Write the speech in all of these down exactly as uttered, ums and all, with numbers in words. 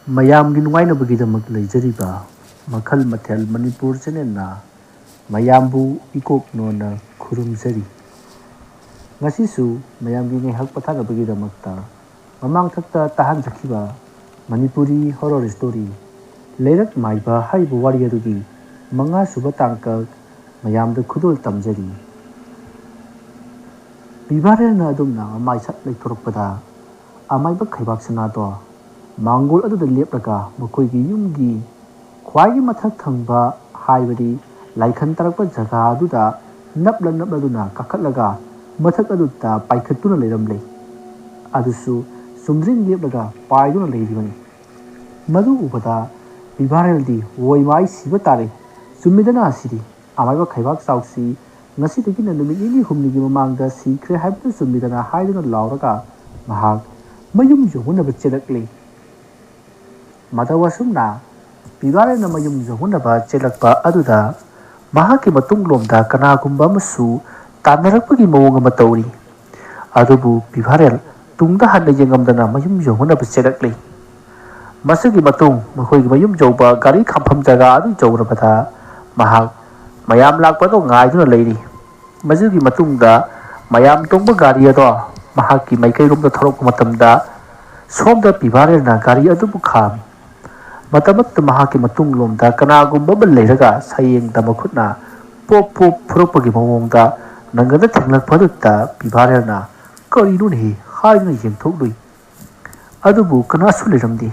ꯃꯌꯥꯝꯒꯤ ꯅꯨꯡꯉꯥꯏꯅꯕꯒꯤꯗꯃꯛ ꯂꯩꯖꯔꯤꯕ ꯃꯈꯜ ꯃꯊꯦꯜ ꯃꯅꯤꯄꯨꯔ ꯆꯦꯅꯦꯜꯅ ꯃꯌꯥꯝꯕꯨ ꯏꯀꯣꯛ ꯅꯣꯟꯅ ꯈꯨꯔꯨꯝꯖꯔꯤ꯫ ꯉꯁꯤꯁꯨ ꯃꯌꯥꯝꯒꯤ ꯉꯥꯏꯍꯥꯛ ꯄꯣꯊꯥꯅꯕꯒꯤꯗꯃꯛꯇ ꯃꯃꯥꯡꯊꯛꯇ ꯇꯥꯍꯟꯖꯈꯤꯕ ꯃꯅꯤꯄꯨꯔꯤ ꯍꯣꯔꯣꯔ ꯁ꯭ꯇꯣꯔꯤ ꯂꯩꯔꯛ ꯃꯥꯏꯕ ꯍꯥꯏꯔꯤꯕ ꯋꯥꯔꯤ ꯑꯗꯨꯒꯤ ꯃꯉꯥꯁꯨꯕ ꯇꯥꯡꯀꯛ ꯃꯌꯥꯝꯗ ꯈꯨꯗꯣꯜ ꯇꯝꯖꯔꯤ꯫ ꯄꯤꯕꯥꯔꯦꯜꯅ ꯑꯗꯨꯝꯅ ꯃꯃꯥꯏ ꯁꯠ ꯂꯩꯊꯣꯔꯛꯄꯗ ꯑꯃꯥꯏꯕ ꯈꯩꯕꯥꯛ ꯁꯅꯥꯗꯣ ꯃꯥꯡꯒꯣꯜ ꯑꯗꯨꯗ ꯂꯦꯞꯂꯒ ꯃꯈꯣꯏꯒꯤ ꯌꯨꯝꯒꯤ ꯈ꯭ꯋꯥꯏꯒꯤ ꯃꯊꯛ ꯊꯪꯕ, ꯍꯥꯏꯕꯗꯤ ꯂꯥꯏꯈꯟ ꯇꯥꯔꯛꯄ ꯖꯒꯥ ꯑꯗꯨꯗ ꯅꯞꯂ ꯅꯞꯂꯗꯨꯅ ꯀꯥꯈꯠꯂꯒ ꯃꯊꯛ ꯑꯗꯨꯗ ꯄꯥꯏꯈꯠꯇꯨꯅ ꯂꯩꯔꯝꯂꯦ꯫ ꯑꯗꯨꯁꯨ ꯆꯨꯝꯗ꯭ꯔꯤꯡ ꯂꯦꯞꯂꯒ ꯄꯥꯏꯗꯨꯅ ꯂꯩꯔꯤꯕꯅꯤ꯫ ꯃꯗꯨ ꯎꯕꯗ ꯄꯤꯕꯥꯔꯦꯜꯗꯤ ꯑꯣꯏ ꯃꯥꯏ ꯁꯤꯕ ꯇꯥꯔꯦ꯫ ꯆꯨꯝꯃꯤꯗꯅ ꯑꯁꯤꯗꯤ ꯑꯃꯥꯏꯕ ꯈꯩꯕꯥꯛ ꯆꯥꯎꯁꯤ ꯉꯁꯤꯗꯒꯤꯅ ꯅꯨꯃꯤꯠ ꯅꯤꯅꯤ ꯍꯨꯝꯅꯤꯒꯤ ꯃꯃꯥꯡꯗ ꯁꯤꯈ꯭ꯔꯦ ꯍꯥꯏꯕꯗꯨ ꯆꯨꯝꯃꯤꯗꯅ ꯍꯥꯏꯗꯨꯅ ꯂꯥꯎꯔꯒ ꯃꯍꯥꯛ ꯃꯌꯨꯝ ꯌꯧꯅꯅꯕ ꯆꯦꯜꯂꯛꯂꯤ꯫ ꯃꯇꯧ ꯑꯁꯨꯝꯅ ꯄꯤꯕꯥꯔꯦꯜꯅ ꯃꯌꯨꯝ ꯌꯧꯅꯅꯕ ꯆꯦꯜꯂꯛꯄ ꯑꯗꯨꯗ ꯃꯍꯥꯛꯀꯤ ꯃꯇꯨꯡꯂꯣꯝꯗ ꯀꯅꯥꯒꯨꯝꯕ ꯑꯃꯁꯨ ꯇꯥꯟꯅꯔꯛꯄꯒꯤ ꯃꯑꯣꯡ ꯑꯃ ꯇꯧꯔꯤ꯫ ꯑꯗꯨꯕꯨ ꯄꯤꯕꯥꯔꯦꯜ ꯇꯨꯡꯗ ꯍꯟꯅ ꯌꯦꯡꯉꯝꯗꯅ ꯃꯌꯨꯝ ꯌꯧꯅꯅꯕ ꯆꯦꯜꯂꯛꯂꯤ꯫ ꯃꯁꯤꯒꯤ ꯃꯇꯨꯡ ꯃꯈꯣꯏꯒꯤ ꯃꯌꯨꯝ ꯌꯧꯕ ꯒꯥꯔꯤ ꯈꯥꯝꯐꯝ ꯖꯒꯥ ꯑꯗꯨ ꯌꯧꯔꯕꯗ ꯃꯍꯥꯛ ꯃꯌꯥꯝ ꯂꯥꯛꯄ ꯑꯗꯨ ꯉꯥꯏꯗꯨꯅ ꯂꯩꯔꯤ꯫ ꯃꯗꯨꯒꯤ ꯃꯇꯨꯡꯗ ꯃꯌꯥꯝ ꯇꯣꯡꯕ ꯒꯥꯔꯤ ꯑꯗꯣ ꯃꯍꯥꯛꯀꯤ ꯃꯥꯏꯀꯩꯔꯣꯝꯗ ꯊꯧꯔꯛꯄ ꯃꯇꯝꯗ ꯁꯣꯝꯗ ꯄꯤꯕꯥꯔꯦꯜꯅ ꯒꯥꯔꯤ ꯑꯗꯨꯕꯨ ꯈꯥꯝꯃꯤ꯫ ꯃꯇꯝ ꯑꯗꯨꯗ ꯃꯍꯥꯛꯀꯤ ꯃꯇꯨꯡꯂꯣꯝꯗ ꯀꯅꯥꯒꯨꯝꯕ ꯑꯃ ꯂꯩꯔꯒ ꯁꯌꯦꯡꯗ ꯃꯈꯨꯠꯅ ꯄꯣꯞ ꯄꯣꯞ ꯐꯨꯔꯛꯄꯒꯤ ꯃꯑꯣꯡꯗ ꯅꯪꯒꯟꯗ ꯊꯦꯡꯂꯛꯄ ꯑꯗꯨꯗ ꯄꯤꯕꯥꯔꯦꯜꯅ "ꯀꯔꯤꯅꯣꯅꯦꯍꯦ?" ꯍꯥꯏꯗꯨꯅ ꯌꯦꯡꯊꯣꯛꯂꯨꯏ꯫ ꯑꯗꯨꯕꯨ ꯀꯅꯥꯁꯨ ꯂꯩꯔꯝꯗꯦ꯫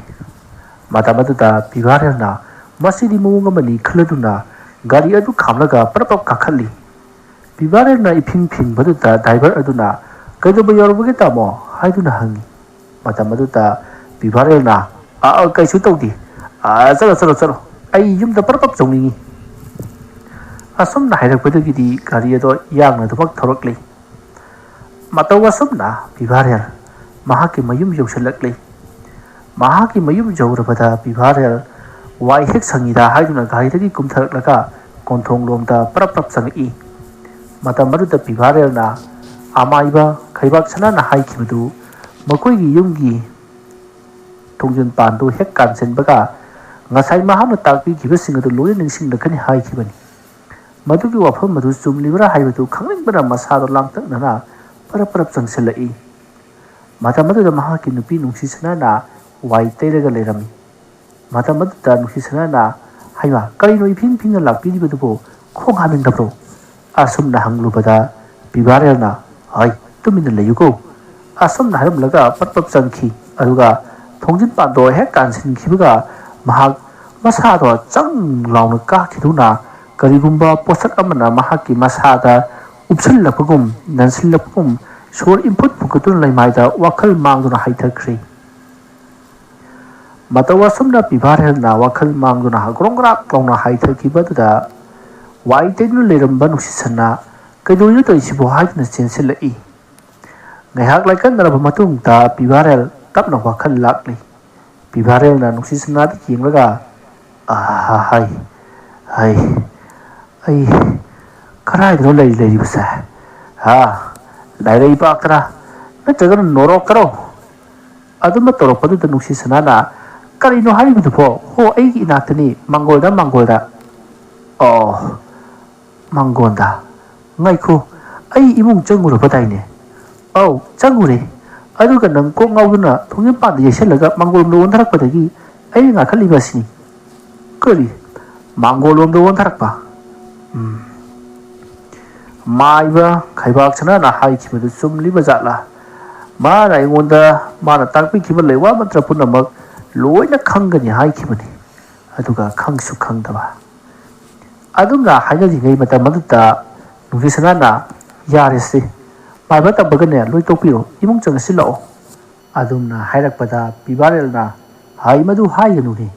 ꯃꯇꯝ ꯑꯗꯨꯗ ꯄꯤꯕꯥꯔꯦꯜꯅ "ꯃꯁꯤꯗꯤ ꯃꯑꯣꯡ ꯑꯃꯅꯤ" ꯈꯜꯂꯗꯨꯅ ꯒꯥꯔꯤ ꯑꯗꯨ ꯈꯥꯝꯂꯒ ꯄꯔꯞ ꯄꯔꯞ ꯀꯥꯈꯠꯂꯤ꯫ ꯄꯤꯕꯥꯔꯦꯜꯅ ꯏꯐꯤꯡ ꯐꯤꯡꯕꯗꯨꯗ ꯗ꯭ꯔꯥꯏꯚꯔ ꯑꯗꯨꯅ "ꯀꯩꯗꯧꯕ ꯌꯧꯔꯕꯒꯦ ꯇꯥꯃꯣ?" ꯍꯥꯏꯗꯨꯅ ꯍꯪꯉꯤ꯫ ꯃꯇꯝ ꯑꯗꯨꯗ ꯄꯤꯕꯥꯔꯦꯜꯅ "ꯑ, ꯑ, ꯀꯩꯁꯨ ꯇꯧꯗꯦ꯫ ꯑ, ꯆꯠꯂꯣ, ꯆꯠꯂꯣ, ꯆꯠꯂꯣ꯫ ꯑꯩ ꯌꯨꯝꯗ ꯄꯔꯞ ꯄꯔꯞ ꯆꯪꯅꯤꯡꯉꯤ"꯫ ꯑꯁꯨꯝꯅ ꯍꯥꯏꯔꯛꯄꯗꯒꯤꯗꯤ ꯒꯥꯔꯤ ꯑꯗꯣ ꯌꯥꯡꯅ ꯑꯗꯨꯃꯛ ꯊꯧꯔꯛꯂꯤ꯫ ꯃꯇꯧ ꯑꯁꯨꯝꯅ ꯄꯤꯕꯥꯔꯦꯜ ꯃꯍꯥꯛꯀꯤ ꯃꯌꯨꯝ ꯌꯧꯁꯤꯜꯂꯛꯂꯤ꯫ ꯃꯍꯥꯛꯀꯤ ꯃꯌꯨꯝ ꯌꯧꯔꯕꯗ ꯄꯤꯕꯥꯔꯦꯜ "ꯋꯥꯏ ꯍꯦꯛ ꯁꯪꯉꯤꯗ" ꯍꯥꯏꯗꯨꯅ ꯒꯥꯔꯤꯗꯒꯤ ꯀꯨꯝꯊꯔꯛꯂꯒ ꯀꯣꯟꯊꯣꯡꯂꯣꯝꯗ ꯄꯔꯞ ꯄꯔꯞ ꯆꯪꯉꯛꯏ꯫ ꯃꯇꯝ ꯑꯗꯨꯗ ꯄꯤꯕꯥꯔꯦꯜꯅ ꯑꯃꯥꯏꯕ ꯈꯩꯕꯥꯛ ꯁꯅꯥꯅ ꯍꯥꯏꯈꯤꯕꯗꯨ ꯃꯈꯣꯏꯒꯤ ꯌꯨꯝꯒꯤ ꯊꯣꯡꯖꯤꯟ ꯄꯥꯟꯗꯨ ꯍꯦꯛ ꯀꯥꯟꯁꯤꯟꯕꯒ ꯉꯁꯥꯏ ꯃꯍꯥꯛꯅ ꯇꯥꯛꯄꯤꯈꯤꯕꯁꯤꯡ ꯑꯗꯨ ꯂꯣꯏꯅ ꯅꯤꯡꯁꯤꯡꯂꯛꯀꯅꯤ ꯍꯥꯏꯈꯤꯕꯅꯤ꯫ ꯃꯗꯨꯒꯤ ꯋꯥꯐꯝ ꯑꯗꯨ ꯆꯨꯝꯂꯤꯕ꯭ꯔꯥ ꯍꯥꯏꯕꯗꯨ ꯈꯪꯅꯤꯡꯕꯅ ꯃꯁꯥꯗꯣ ꯂꯥꯡꯇꯛꯅꯅ ꯄꯔꯞ ꯄꯔꯞ ꯆꯪꯁꯤꯜꯂꯛꯏ꯫ ꯃꯇꯝ ꯑꯗꯨꯗ ꯃꯍꯥꯛꯀꯤ ꯅꯨꯄꯤ ꯅꯨꯡꯁꯤꯁꯅꯥꯅ ꯋꯥꯏ ꯇꯩꯔꯒ ꯂꯩꯔꯝꯃꯤ꯫ ꯃꯇꯝ ꯑꯗꯨꯗ ꯅꯨꯡꯁꯤꯁꯅꯥꯅ, "ꯍꯩꯃꯥ, ꯀꯔꯤꯅꯣ ꯏꯐꯤꯡ ꯐꯤꯡꯅ ꯂꯥꯛꯄꯤꯔꯤꯕꯗꯨꯕꯨ? ꯈꯣꯡ ꯍꯥꯝꯅꯤꯡꯗꯕ꯭ꯔꯣ?" ꯑꯁꯨꯝꯅ ꯍꯪꯂꯨꯕꯗ ꯄꯤꯕꯥꯔꯦꯜꯅ, "ꯍꯣꯏ, ꯇꯨꯃꯤꯟꯅ ꯂꯩꯌꯨꯀꯣ," ꯑꯁꯨꯝꯅ ꯍꯥꯏꯔꯝꯂꯒ ꯄꯠ ꯄꯠ ꯆꯪꯈꯤ꯫ ꯑꯗꯨꯒ ꯊꯣꯡꯖꯤꯟ ꯄꯥꯟꯗꯣ ꯍꯦꯛ ꯀꯥꯟꯁꯤꯟꯈꯤꯕꯒ ꯃꯍꯥꯛ ꯃꯁꯥꯗꯣ ꯆꯪ ꯂꯥꯎꯅ ꯀꯥꯈꯤꯗꯨꯅ ꯀꯔꯤꯒꯨꯝꯕ ꯄꯣꯠꯁꯛ ꯑꯃꯅ ꯃꯍꯥꯛꯀꯤ ꯃꯁꯥꯗ ꯎꯞꯁꯤꯜꯂꯛꯄꯒꯨꯝ, ꯅꯟꯁꯤꯜꯂꯛꯄꯒꯨꯝ, ꯁꯣꯔ ꯏꯝꯐꯨꯠ ꯐꯨꯡꯒꯠꯇꯨꯅ ꯂꯩꯃꯥꯏꯗ ꯋꯥꯈꯜ ꯃꯥꯡꯗꯨꯅ ꯍꯥꯏꯊꯈ꯭ꯔꯦ꯫ ꯃꯇꯧ ꯑꯁꯨꯝꯅ ꯄꯤꯕꯥꯔꯦꯜꯅ ꯋꯥꯈꯜ ꯃꯥꯡꯗꯨꯅ ꯒ꯭ꯔꯣꯡ ꯒ꯭ꯔꯥꯛ ꯂꯥꯎꯅ ꯍꯥꯏꯊꯈꯤꯕ ꯑꯗꯨꯗ ꯋꯥꯏ ꯇꯩꯗꯨꯅ ꯂꯩꯔꯝꯕ ꯅꯨꯡꯁꯤꯁꯟꯅ "ꯀꯩꯗꯧꯔꯤꯅꯣ ꯇꯧꯔꯤꯁꯤꯕꯣ?" ꯍꯥꯏꯗꯨꯅ ꯆꯦꯟꯁꯤꯜꯂꯛꯏ꯫ ꯉꯥꯏꯍꯥꯛ ꯂꯥꯏꯀꯠꯅꯔꯕ ꯃꯇꯨꯡꯗ ꯄꯤꯕꯥꯔꯦꯜ ꯇꯞꯅ ꯋꯥꯈꯜ ꯂꯥꯛꯂꯤ꯫ ꯄꯤꯕꯥꯔꯦꯜꯅ ꯅꯨꯡꯁꯤꯁꯅꯥꯗ ꯌꯦꯡꯂꯒ, "ꯑꯍꯥ, ꯍꯥꯏ, ꯍꯥꯏ, ꯑꯩ ꯀꯗꯥꯏꯗꯅꯣ ꯂꯩ-, ꯂꯩꯔꯤꯕꯁꯦ? ꯍꯥ? ꯂꯥꯏꯔꯩꯕꯥꯛꯇꯔꯥ? ꯅꯠꯇ꯭ꯔꯒꯅ ꯅꯣꯔꯣꯛꯇꯔꯣ?" ꯑꯗꯨꯝꯕ ꯇꯧꯔꯛꯄꯗꯨꯗ ꯅꯨꯡꯁꯤꯁꯅꯥꯅ, "ꯀꯔꯤꯅꯣ ꯍꯥꯏꯔꯤꯕꯗꯨꯕꯣ? ꯍꯣ, ꯑꯩꯒꯤ ꯏꯅꯥꯛꯇꯅꯤ, ꯃꯥꯡꯒꯣꯜꯗ, ꯃꯥꯡꯒꯣꯜꯗ꯫" "ꯑꯣ, ꯃꯥꯡꯒꯣꯜꯗ? ꯉꯥꯏꯈꯣ, ꯑꯩ ꯏꯃꯨꯡ ꯆꯪꯉꯨꯔꯕꯗꯥꯏꯅꯦ?" "ꯑꯧ, ꯆꯪꯉꯨꯔꯦ꯫ ꯑꯗꯨꯒ ꯅꯪ ꯀꯣꯛ ꯉꯥꯎꯗꯨꯅ ꯊꯣꯡꯖꯤꯟ ꯄꯥꯟꯗ ꯌꯩꯁꯜꯂꯒ ꯃꯥꯡꯒꯣꯜꯗ ꯑꯣꯟꯊꯔꯛꯄꯗꯒꯤ ꯑꯩꯅ ꯉꯥꯈꯠꯂꯤꯕ ꯑꯁꯤꯅꯤ꯫" "ꯀꯔꯤ? ꯃꯥꯡꯒꯣꯜꯂꯣꯝꯗ ꯑꯣꯟꯊꯔꯛꯄ?" ꯎꯝ꯫ ꯃꯥꯏꯕ ꯈꯩꯕꯥꯛ ꯁꯅꯥꯅ ꯍꯥꯏꯈꯤꯕꯗꯨ ꯆꯨꯝꯂꯤꯕ ꯖꯥꯠꯂꯥ? ꯃꯥꯅ ꯑꯩꯉꯣꯟꯗ ꯃꯥꯅ ꯇꯥꯛꯄꯤꯈꯤꯕ ꯂꯩꯋꯥ ꯃꯟꯇ꯭ꯔ ꯄꯨꯝꯅꯃꯛ ꯂꯣꯏꯅ ꯈꯪꯒꯅꯤ ꯍꯥꯏꯈꯤꯕꯅꯤ, ꯑꯗꯨꯒ ꯈꯪꯁꯨ ꯈꯪꯗꯕ꯫ ꯑꯗꯨꯝꯅ ꯍꯥꯏꯅꯔꯤꯉꯩ ꯃꯇꯝ ꯑꯗꯨꯗ ꯅꯨꯡꯁꯤ ꯁꯅꯥꯅ, "ꯌꯥꯔꯦꯁꯦ, ꯃꯥꯏꯕ ꯇꯝꯕꯒꯅꯦ ꯂꯣꯏ ꯇꯣꯛꯄꯤꯔꯣ, ꯏꯃꯨꯡ ꯆꯪꯉꯁꯤ ꯂꯥꯛꯑꯣ꯫" ꯑꯗꯨꯝꯅ ꯍꯥꯏꯔꯛꯄꯗ ꯄꯤꯕꯥꯔꯦꯜꯅ, "ꯍꯥꯏ, ꯃꯗꯨ ꯍꯥꯏꯒꯅꯨꯅꯦ꯫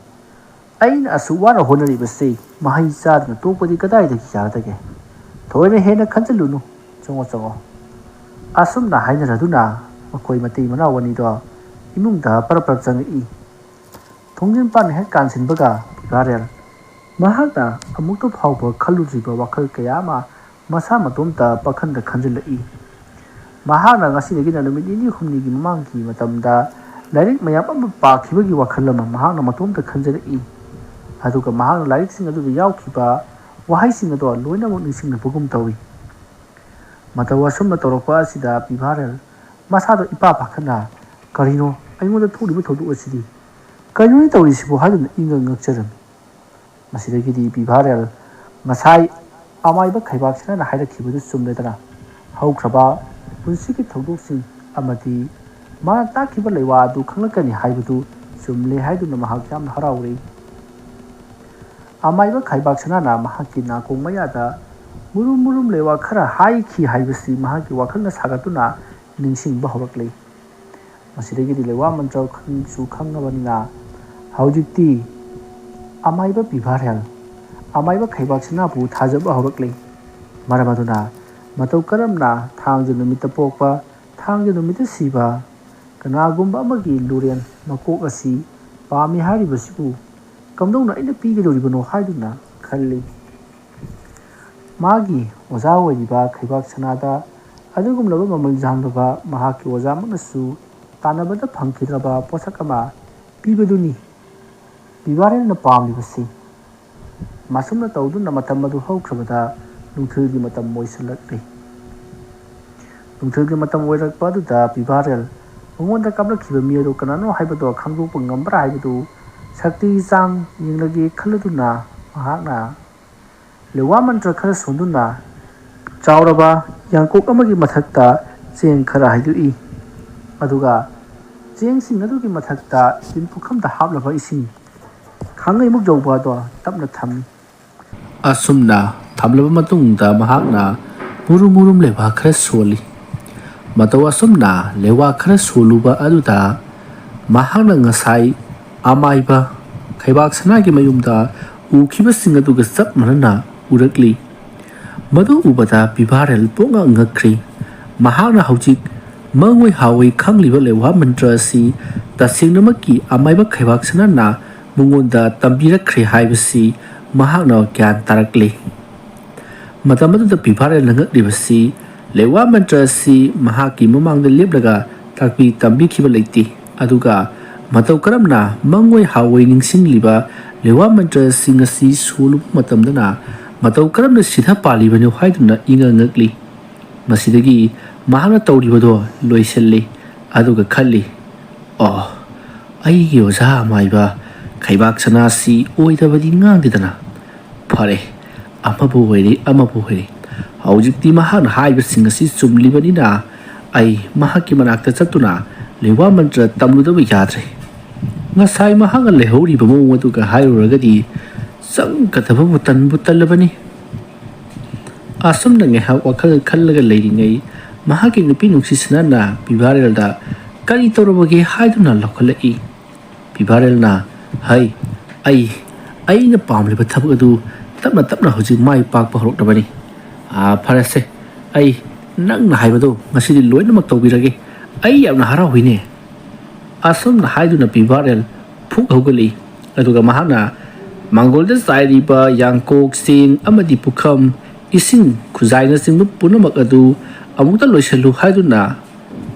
ꯑꯩꯅ ꯑꯁꯨꯛ ꯋꯥꯅ ꯍꯣꯠꯅꯔꯤꯕꯁꯤ ꯃꯍꯩ ꯆꯥꯗꯅ ꯇꯣꯛꯄꯗꯤ ꯀꯗꯥꯏꯗꯒꯤ ꯌꯥꯔꯗꯒꯦ? ꯊꯣꯏꯅ ꯍꯦꯟꯅ ꯈꯟꯖꯤꯜꯂꯨꯅꯨ꯫ ꯆꯪꯉꯣ, ꯆꯪꯉꯣ꯫" ꯑꯁꯨꯝꯅ ꯍꯥꯏꯅꯔꯗꯨꯅ ꯃꯈꯣꯏ ꯃꯇꯩ ꯃꯅꯥꯎ ꯑꯅꯤꯗꯣ ꯏꯃꯨꯡꯗ ꯄꯔꯞ ꯄꯔꯞ ꯆꯪꯉꯛꯏ꯫ ꯊꯣꯡꯖꯤꯟ ꯄꯥꯟ ꯍꯦꯛ ꯀꯥꯟꯁꯤꯟꯕꯒ ꯄꯤꯕꯥꯔꯦꯜ ꯃꯍꯥꯛꯅ ꯑꯃꯨꯛꯇ ꯐꯥꯎꯕ ꯈꯜꯂꯨꯗ꯭ꯔꯤꯕ ꯋꯥꯈꯜ ꯀꯌꯥ ꯑꯃ ꯃꯁꯥ ꯃꯇꯣꯝꯇ ꯄꯥꯈꯟꯗ ꯈꯟꯖꯤꯜꯂꯛꯏ꯫ ꯃꯍꯥꯛꯅ ꯉꯁꯤꯗꯒꯤꯅ ꯅꯨꯃꯤꯠ ꯅꯤꯅꯤ ꯍꯨꯝꯅꯤꯒꯤ ꯃꯃꯥꯡꯒꯤ ꯃꯇꯝꯗ ꯂꯥꯏꯔꯤꯛ ꯃꯌꯥꯝ ꯑꯃ ꯄꯥꯈꯤꯕꯒꯤ ꯋꯥꯈꯜ ꯑꯃ ꯃꯍꯥꯛꯅ ꯃꯇꯣꯝꯇ ꯈꯟꯖꯔꯛꯏ꯫ ꯑꯗꯨꯒ ꯃꯍꯥꯛꯅ ꯂꯥꯏꯔꯤꯛꯁꯤꯡ ꯑꯗꯨꯗ ꯌꯥꯎꯈꯤꯕ ꯋꯥꯍꯩꯁꯤꯡ ꯑꯗꯣ ꯂꯣꯏꯅꯃꯛ ꯅꯤꯡꯁꯤꯡꯂꯛꯄꯒꯨꯝ ꯇꯧꯏ꯫ ꯃꯇꯧ ꯑꯁꯨꯝꯅ ꯇꯧꯔꯛꯄ ꯑꯁꯤꯗ ꯄꯤꯚꯥꯔꯦꯜ ꯃꯁꯥꯗꯣ ꯏꯄꯥ ꯄꯥꯈꯠꯅ, "ꯀꯔꯤꯅꯣ ꯑꯩꯉꯣꯟꯗ ꯊꯣꯛꯂꯤꯕ ꯊꯧꯗꯣꯛ ꯑꯁꯤꯗꯤ? ꯀꯔꯤꯅꯣꯅꯦ ꯇꯧꯔꯤꯁꯤꯕꯨ?" ꯍꯥꯏꯗꯨꯅ ꯏꯪꯉ ꯉꯛꯆꯔꯝꯃꯤ꯫ ꯃꯁꯤꯗꯒꯤꯗꯤ ꯄꯤꯚꯥꯔꯦꯜ ꯉꯁꯥꯏ ꯑꯃꯥꯏꯕ ꯈꯩꯕꯥꯛ ꯁꯅꯥꯅ ꯍꯥꯏꯔꯛꯈꯤꯕꯗꯨ ꯆꯨꯝꯂꯦꯗꯅ, ꯍꯧꯈ꯭ꯔꯕ ꯄꯨꯟꯁꯤꯒꯤ ꯊꯧꯗꯣꯛꯁꯤꯡ ꯑꯃꯗꯤ ꯃꯥꯅ ꯇꯥꯛꯈꯤꯕ ꯂꯩꯋꯥ ꯑꯗꯨ ꯈꯪꯂꯛꯀꯅꯤ ꯍꯥꯏꯕꯗꯨ ꯆꯨꯝꯂꯦ ꯍꯥꯏꯗꯨꯅ ꯃꯍꯥꯛ ꯌꯥꯝꯅ ꯍꯔꯥꯎꯔꯤ꯫ ꯑꯃꯥꯏꯕ ꯈꯩꯕꯥꯛ ꯁꯅꯥꯅ ꯃꯍꯥꯛꯀꯤ ꯅꯥꯀꯣꯡ ꯃꯌꯥꯗ ꯃꯨꯔꯨꯝ ꯃꯨꯔꯨꯝ ꯂꯩꯋꯥ ꯈꯔ ꯍꯥꯏꯈꯤ ꯍꯥꯏꯕꯁꯤ ꯃꯍꯥꯛꯀꯤ ꯋꯥꯈꯜꯅ ꯁꯥꯒꯠꯇꯨꯅ ꯅꯤꯡꯁꯤꯡꯕ ꯍꯧꯔꯛꯂꯤ꯫ ꯃꯁꯤꯗꯒꯤꯗꯤ ꯂꯩꯋꯥ ꯃꯟꯇ꯭ꯔ ꯈꯪꯁꯨ ꯈꯪꯉꯕꯅꯤꯅ ꯍꯧꯖꯤꯛꯇꯤ ꯑꯃꯥꯏꯕ ꯄꯤꯚꯥꯔꯦꯜ, ꯑꯃꯥꯏꯕ ꯈꯩꯕꯥꯛ ꯁꯅꯥꯕꯨ ꯊꯥꯖꯕ ꯍꯧꯔꯛꯂꯤ꯫ ꯃꯔꯝ ꯑꯗꯨꯅ ꯃꯇꯧ ꯀꯔꯝꯅ ꯊꯥꯡꯖ ꯅꯨꯃꯤꯠꯇ ꯄꯣꯛꯄ, ꯊꯥꯡꯖ ꯅꯨꯃꯤꯠꯇ ꯁꯤꯕ, ꯀꯅꯥꯒꯨꯝꯕ ꯑꯃꯒꯤ ꯂꯨꯔꯦꯟ ꯃꯀꯣꯛ ꯑꯁꯤ ꯄꯥꯝꯃꯤ ꯍꯥꯏꯔꯤꯕꯁꯤꯕꯨ ꯀꯝꯗꯧꯅ ꯑꯩꯅ ꯄꯤꯒꯗꯧꯔꯤꯕꯅꯣ ꯍꯥꯏꯗꯨꯅ ꯈꯜꯂꯤ꯫ ꯃꯥꯒꯤ ꯑꯣꯖꯥ ꯑꯣꯏꯔꯤꯕ ꯈꯩꯕꯥꯛ ꯁꯅꯥꯗ ꯑꯗꯨꯒꯨꯝꯂꯕ ꯃꯃꯜ ꯌꯥꯝꯂꯕ ꯃꯍꯥꯛꯀꯤ ꯑꯣꯖꯥꯃꯛꯅꯁꯨ ꯇꯥꯟꯅꯕꯗ ꯐꯪꯈꯤꯗ꯭ꯔꯕ ꯄꯣꯠꯁꯛ ꯑꯃ ꯄꯤꯕꯗꯨꯅꯤ ꯄꯤꯚꯥꯔꯦꯜꯅ ꯄꯥꯝꯂꯤꯕꯁꯤ꯫ ꯃꯁꯨꯝꯅ ꯇꯧꯗꯨꯅ ꯃꯇꯝ ꯑꯗꯨ ꯍꯧꯈ꯭ꯔꯕꯗ ꯅꯨꯡꯊꯤꯜꯒꯤ ꯃꯇꯝ ꯑꯣꯏꯁꯤꯜꯂꯛꯂꯤ꯫ ꯅꯨꯡꯊꯤꯜꯒꯤ ꯃꯇꯝ ꯑꯣꯏꯔꯛꯄ ꯑꯗꯨꯗ ꯄꯤꯚꯥꯔꯦꯜ ꯃꯉꯣꯟꯗ ꯀꯥꯞꯂꯛꯈꯤꯕ ꯃꯤ ꯑꯗꯨ ꯀꯅꯥꯅꯣ ꯍꯥꯏꯕꯗꯨ ꯈꯪꯗꯣꯛꯄ ꯉꯝꯕ꯭ꯔꯥ ꯍꯥꯏꯕꯗꯨ ꯁꯛꯇꯤꯒꯤ ꯆꯥꯡ ꯌꯦꯡꯂꯒꯦ ꯈꯜꯂꯗꯨꯅ ꯃꯍꯥꯛꯅ ꯂꯩꯋꯥ ꯃꯟꯇ꯭ꯔ ꯈꯔ ꯁꯣꯟꯗꯨꯅ ꯆꯥꯎꯔꯕ ꯌꯥꯡꯀꯣꯛ ꯑꯃꯒꯤ ꯃꯊꯛꯇ ꯆꯦꯡ ꯈꯔ ꯍꯩꯗꯣꯛꯏ꯫ ꯑꯗꯨꯒ ꯆꯦꯡꯁꯤꯡ ꯑꯗꯨꯒꯤ ꯃꯊꯛꯇ ꯇꯤꯟ ꯄꯨꯈꯝꯗ ꯍꯥꯞꯂꯕ ꯏꯁꯤꯡ ꯈꯥꯡꯉꯩꯃꯨꯛ ꯌꯧꯕ ꯑꯗꯣ ꯇꯞꯅ ꯊꯝꯃꯤ꯫ ꯑꯁꯨꯝꯅ ꯊꯝꯂꯕ ꯃꯇꯨꯡꯗ ꯃꯍꯥꯛꯅ ꯃꯨꯔꯨꯝ ꯃꯨꯔꯨꯝ ꯂꯩꯕꯥꯛ ꯈꯔ ꯁꯣꯜꯂꯤ꯫ ꯃꯇꯧ ꯑꯁꯨꯝꯅ ꯂꯩꯕꯥꯛ ꯈꯔ ꯁꯣꯜꯂꯨꯕ ꯑꯗꯨꯗ ꯃꯍꯥꯛꯅ ꯉꯁꯥꯏ ꯑꯃꯥꯏꯕ ꯈꯩꯕꯥꯛ ꯁꯅꯥꯒꯤ ꯃꯌꯨꯝꯗ ꯎꯈꯤꯕꯁꯤꯡ ꯑꯗꯨꯒ ꯆꯞ ꯃꯥꯟꯅꯅ ꯎꯔꯛꯂꯤ꯫ ꯃꯗꯨ ꯎꯕꯗ ꯄꯤꯚꯥꯔꯦꯜ ꯄꯨꯡꯉꯛ ꯉꯛꯈ꯭ꯔꯤ꯫ ꯃꯍꯥꯛꯅ ꯍꯧꯖꯤꯛ ꯃꯪꯑꯣꯏ ꯍꯥꯑꯣꯏ ꯈꯪꯂꯤꯕ ꯂꯩꯋꯥ ꯃꯟꯇ꯭ꯔ ꯑꯁꯤ ꯇꯁꯦꯡꯅꯃꯛꯀꯤ ꯑꯃꯥꯏꯕ ꯈꯩꯕꯥꯛ ꯁꯅꯥꯅ ꯃꯉꯣꯟꯗ ꯇꯝꯕꯤꯔꯛꯈ꯭ꯔꯦ ꯍꯥꯏꯕꯁꯤ ꯃꯍꯥꯛꯅ ꯒ꯭ꯌꯥꯟ ꯇꯥꯔꯛꯂꯤ꯫ ꯃꯇꯝ ꯑꯗꯨꯗ ꯄꯤꯚꯥꯔꯦꯜꯅ ꯉꯛꯂꯤꯕꯁꯤ ꯂꯩꯋꯥ ꯃꯟꯇ꯭ꯔ ꯑꯁꯤ ꯃꯍꯥꯛꯀꯤ ꯃꯃꯥꯡꯗ ꯂꯦꯞꯂꯒ ꯇꯥꯛꯄꯤ ꯇꯝꯕꯤꯈꯤꯕ ꯂꯩꯇꯦ꯫ ꯑꯗꯨꯒ ꯃꯇꯧ ꯀꯔꯝꯅ ꯃꯪꯑꯣꯏ ꯍꯥꯑꯣꯏ ꯅꯤꯡꯁꯤꯡꯂꯤꯕ ꯂꯩꯋꯥ ꯃꯟꯇ꯭ꯔꯁꯤꯡ ꯑꯁꯤ ꯁꯣꯜꯂꯨꯕ ꯃꯇꯝꯗꯅ ꯃꯇꯧ ꯀꯔꯝꯅ ꯁꯤꯊ ꯄꯥꯜꯂꯤꯕꯅꯣ ꯍꯥꯏꯗꯨꯅ ꯏꯉꯛ ꯉꯛꯂꯤ꯫ ꯃꯁꯤꯗꯒꯤ ꯃꯍꯥꯛꯅ ꯇꯧꯔꯤꯕꯗꯣ ꯂꯣꯏꯁꯤꯜꯂꯤ꯫ ꯑꯗꯨꯒ ꯈꯜꯂꯤ, "ꯑꯣ, ꯑꯩꯒꯤ ꯑꯣꯖꯥ ꯑꯃꯥꯏꯕ ꯈꯩꯕꯥꯛ ꯁꯅꯥꯁꯤ ꯑꯣꯏꯗꯕꯗꯤ ꯉꯥꯡꯗꯦꯗꯅ꯫ ꯐꯔꯦ, ꯑꯃꯕꯨ ꯑꯣꯏꯔꯦ, ꯑꯃꯕꯨ ꯑꯣꯏꯔꯦ꯫ ꯍꯧꯖꯤꯛꯇꯤ ꯃꯍꯥꯛꯅ ꯍꯥꯏꯕꯁꯤꯡ ꯑꯁꯤ ꯆꯨꯝꯂꯤꯕꯅꯤꯅ ꯑꯩ ꯃꯍꯥꯛꯀꯤ ꯃꯅꯥꯛꯇ ꯆꯠꯇꯨꯅ ꯂꯩꯋꯥ ꯃꯟꯇ꯭ꯔ ꯇꯝꯂꯨꯗꯕ ꯌꯥꯗ꯭ꯔꯦ꯫ ꯉꯁꯥꯏ ꯃꯍꯥꯛꯅ ꯂꯩꯍꯧꯔꯤꯕ ꯃꯑꯣꯡ ꯑꯗꯨꯒ ꯍꯥꯏꯔꯨꯔꯒꯗꯤ ꯆꯪꯒꯗꯕꯕꯨ ꯇꯟꯕꯨ ꯇꯜꯂꯕꯅꯤ꯫" ꯑꯁꯨꯝꯅ ꯉꯥꯏꯍꯥꯛ ꯋꯥꯈꯜ ꯈꯜꯂꯒ ꯂꯩꯔꯤꯉꯩ, ꯃꯍꯥꯛꯀꯤ ꯅꯨꯄꯤ ꯅꯨꯡꯁꯤꯁꯅꯥꯅ ꯄꯤꯕꯥꯔꯦꯜꯗ "ꯀꯔꯤ ꯇꯧꯔꯕꯒꯦ?" ꯍꯥꯏꯗꯨꯅ ꯂꯥꯎꯈꯠꯂꯛꯏ꯫ ꯄꯤꯕꯥꯔꯦꯜꯅ, "ꯍꯩ, ꯑꯩ, ꯑꯩꯅ ꯄꯥꯝꯂꯤꯕ ꯊꯕꯛ ꯑꯗꯨ ꯇꯞꯅ ꯇꯞꯅ ꯍꯧꯖꯤꯛ ꯃꯥꯏ ꯄꯥꯛꯄ ꯍꯧꯔꯛꯂꯕꯅꯤ꯫ ꯑꯥ, ꯐꯔꯦꯁꯦ, ꯑꯩ ꯅꯪꯅ ꯍꯥꯏꯕꯗꯣ ꯉꯁꯤꯗꯤ ꯂꯣꯏꯅꯃꯛ ꯇꯧꯕꯤꯔꯒꯦ꯫ ꯑꯩ ꯌꯥꯝꯅ ꯍꯔꯥꯎꯏꯅꯦ꯫" ꯑꯁꯨꯝꯅ ꯍꯥꯏꯗꯨꯅ ꯄꯤꯕꯥꯔꯦꯜ ꯐꯨꯛ ꯍꯧꯒꯠꯂꯛꯏ꯫ ꯑꯗꯨꯒ ꯃꯍꯥꯛꯅ ꯃꯥꯡꯒꯣꯜꯗ ꯆꯥꯏꯔꯤꯕ ꯌꯥꯡꯀꯣꯛ, ꯆꯦꯡ ꯑꯃꯗꯤ ꯄꯨꯈꯝ, ꯏꯁꯤꯡ ꯈꯨꯖꯥꯏꯅꯆꯤꯡꯕ ꯄꯨꯝꯅꯃꯛ ꯑꯗꯨ ꯑꯃꯨꯛꯇ ꯂꯣꯏꯁꯤꯜꯂꯨ ꯍꯥꯏꯗꯨꯅ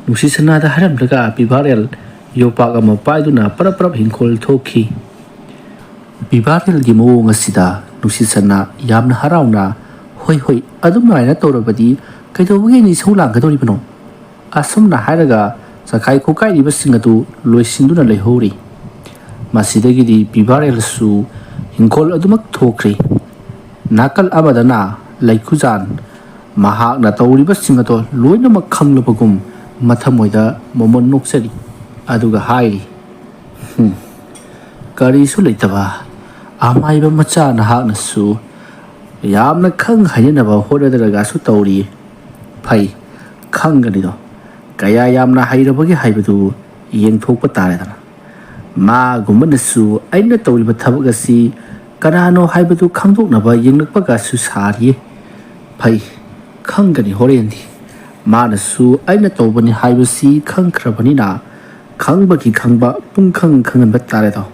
ꯅꯨꯡꯁꯤꯁꯅꯥꯗ ꯍꯥꯏꯔꯝꯂꯒ ꯄꯤꯕꯥꯔꯦꯜ ꯌꯣꯄꯥꯛ ꯑꯃ ꯄꯥꯏꯗꯨꯅ ꯄꯔꯞ ꯄꯔꯞ ꯍꯤꯡꯈꯣꯜ ꯊꯣꯛꯈꯤ꯫ ꯄꯤꯕꯥꯔꯦꯜꯒꯤ ꯃꯑꯣꯡ ꯑꯁꯤꯗ ꯅꯨꯡꯁꯤꯁꯅꯥ ꯌꯥꯝꯅ ꯍꯔꯥꯎꯅ, "ꯍꯣꯏ, ꯍꯣꯏ, ꯑꯗꯨꯃꯥꯏꯅ ꯇꯧꯔꯕꯗꯤ ꯀꯩꯗꯧꯕꯒꯤ ꯑꯩꯅ ꯏꯁꯧ ꯂꯥꯡꯒꯗꯧꯔꯤꯕꯅꯣ?" ꯑꯁꯨꯝꯅ ꯍꯥꯏꯔꯒ ꯆꯈꯥꯏ ꯈꯣꯀꯥꯏꯔꯤꯕꯁꯤꯡ ꯑꯗꯨ ꯂꯣꯏꯁꯤꯟꯗꯨꯅ ꯂꯩꯍꯧꯔꯤ꯫ ꯃꯁꯤꯗꯒꯤꯗꯤ ꯄꯤꯕꯥꯔꯦꯜꯁꯨ ꯍꯤꯡꯈꯣꯜ ꯑꯗꯨꯃꯛ ꯊꯣꯛꯈ꯭ꯔꯤ꯫ ꯅꯥꯀꯜ ꯑꯃꯗꯅ ꯂꯩꯈꯨꯖꯥꯟ ꯃꯍꯥꯛꯅ ꯇꯧꯔꯤꯕꯁꯤꯡ ꯑꯗꯣ ꯂꯣꯏꯅꯃꯛ ꯈꯪꯂꯕꯒꯨꯝ ꯃꯊꯃꯣꯏꯗ ꯃꯣꯃꯣꯟ ꯅꯣꯛꯆꯔꯤ꯫ ꯑꯗꯨꯒ ꯍꯥꯏꯔꯤ, "ꯍꯨꯝ, ꯀꯔꯤꯁꯨ ꯂꯩꯇꯕ ꯑꯃꯥꯏꯕ ꯃꯆꯥ ꯅꯍꯥꯛꯅꯁꯨ ꯌꯥꯝꯅ ꯈꯪ ꯍꯩꯅꯅꯕ ꯍꯣꯠꯅꯗ꯭ꯔꯒꯁꯨ ꯇꯧꯔꯤ꯫ ꯐꯩ, ꯈꯪꯒꯅꯤꯗꯣ꯫ ꯀꯌꯥ ꯌꯥꯝꯅ ꯍꯩꯔꯕꯒꯦ ꯍꯥꯏꯕꯗꯨ ꯌꯦꯡꯊꯣꯛꯄ ꯇꯥꯔꯦꯗꯅ꯫ ꯃꯥꯒꯨꯝꯕꯅꯁꯨ ꯑꯩꯅ ꯇꯧꯔꯤꯕ ꯊꯕꯛ ꯑꯁꯤ ꯀꯅꯥꯅꯣ ꯍꯥꯏꯕꯗꯨ ꯈꯪꯗꯣꯛꯅꯕ ꯌꯦꯡꯂꯛꯄꯒꯁꯨ ꯁꯥꯔꯤꯌꯦ꯫ ꯐꯩ, ꯈꯪꯒꯅꯤ ꯍꯣꯔꯦꯟꯗꯤ꯫ ꯃꯥꯅꯁꯨ ꯑꯩꯅ ꯇꯧꯕꯅꯤ ꯍꯥꯏꯕꯁꯤ ꯈꯪꯈ꯭ꯔꯕꯅꯤꯅ ꯈꯪꯕꯒꯤ ꯈꯪꯕ ꯄꯨꯡꯈꯪ ꯈꯪꯍꯟꯕ ꯇꯥꯔꯦꯗꯣ꯫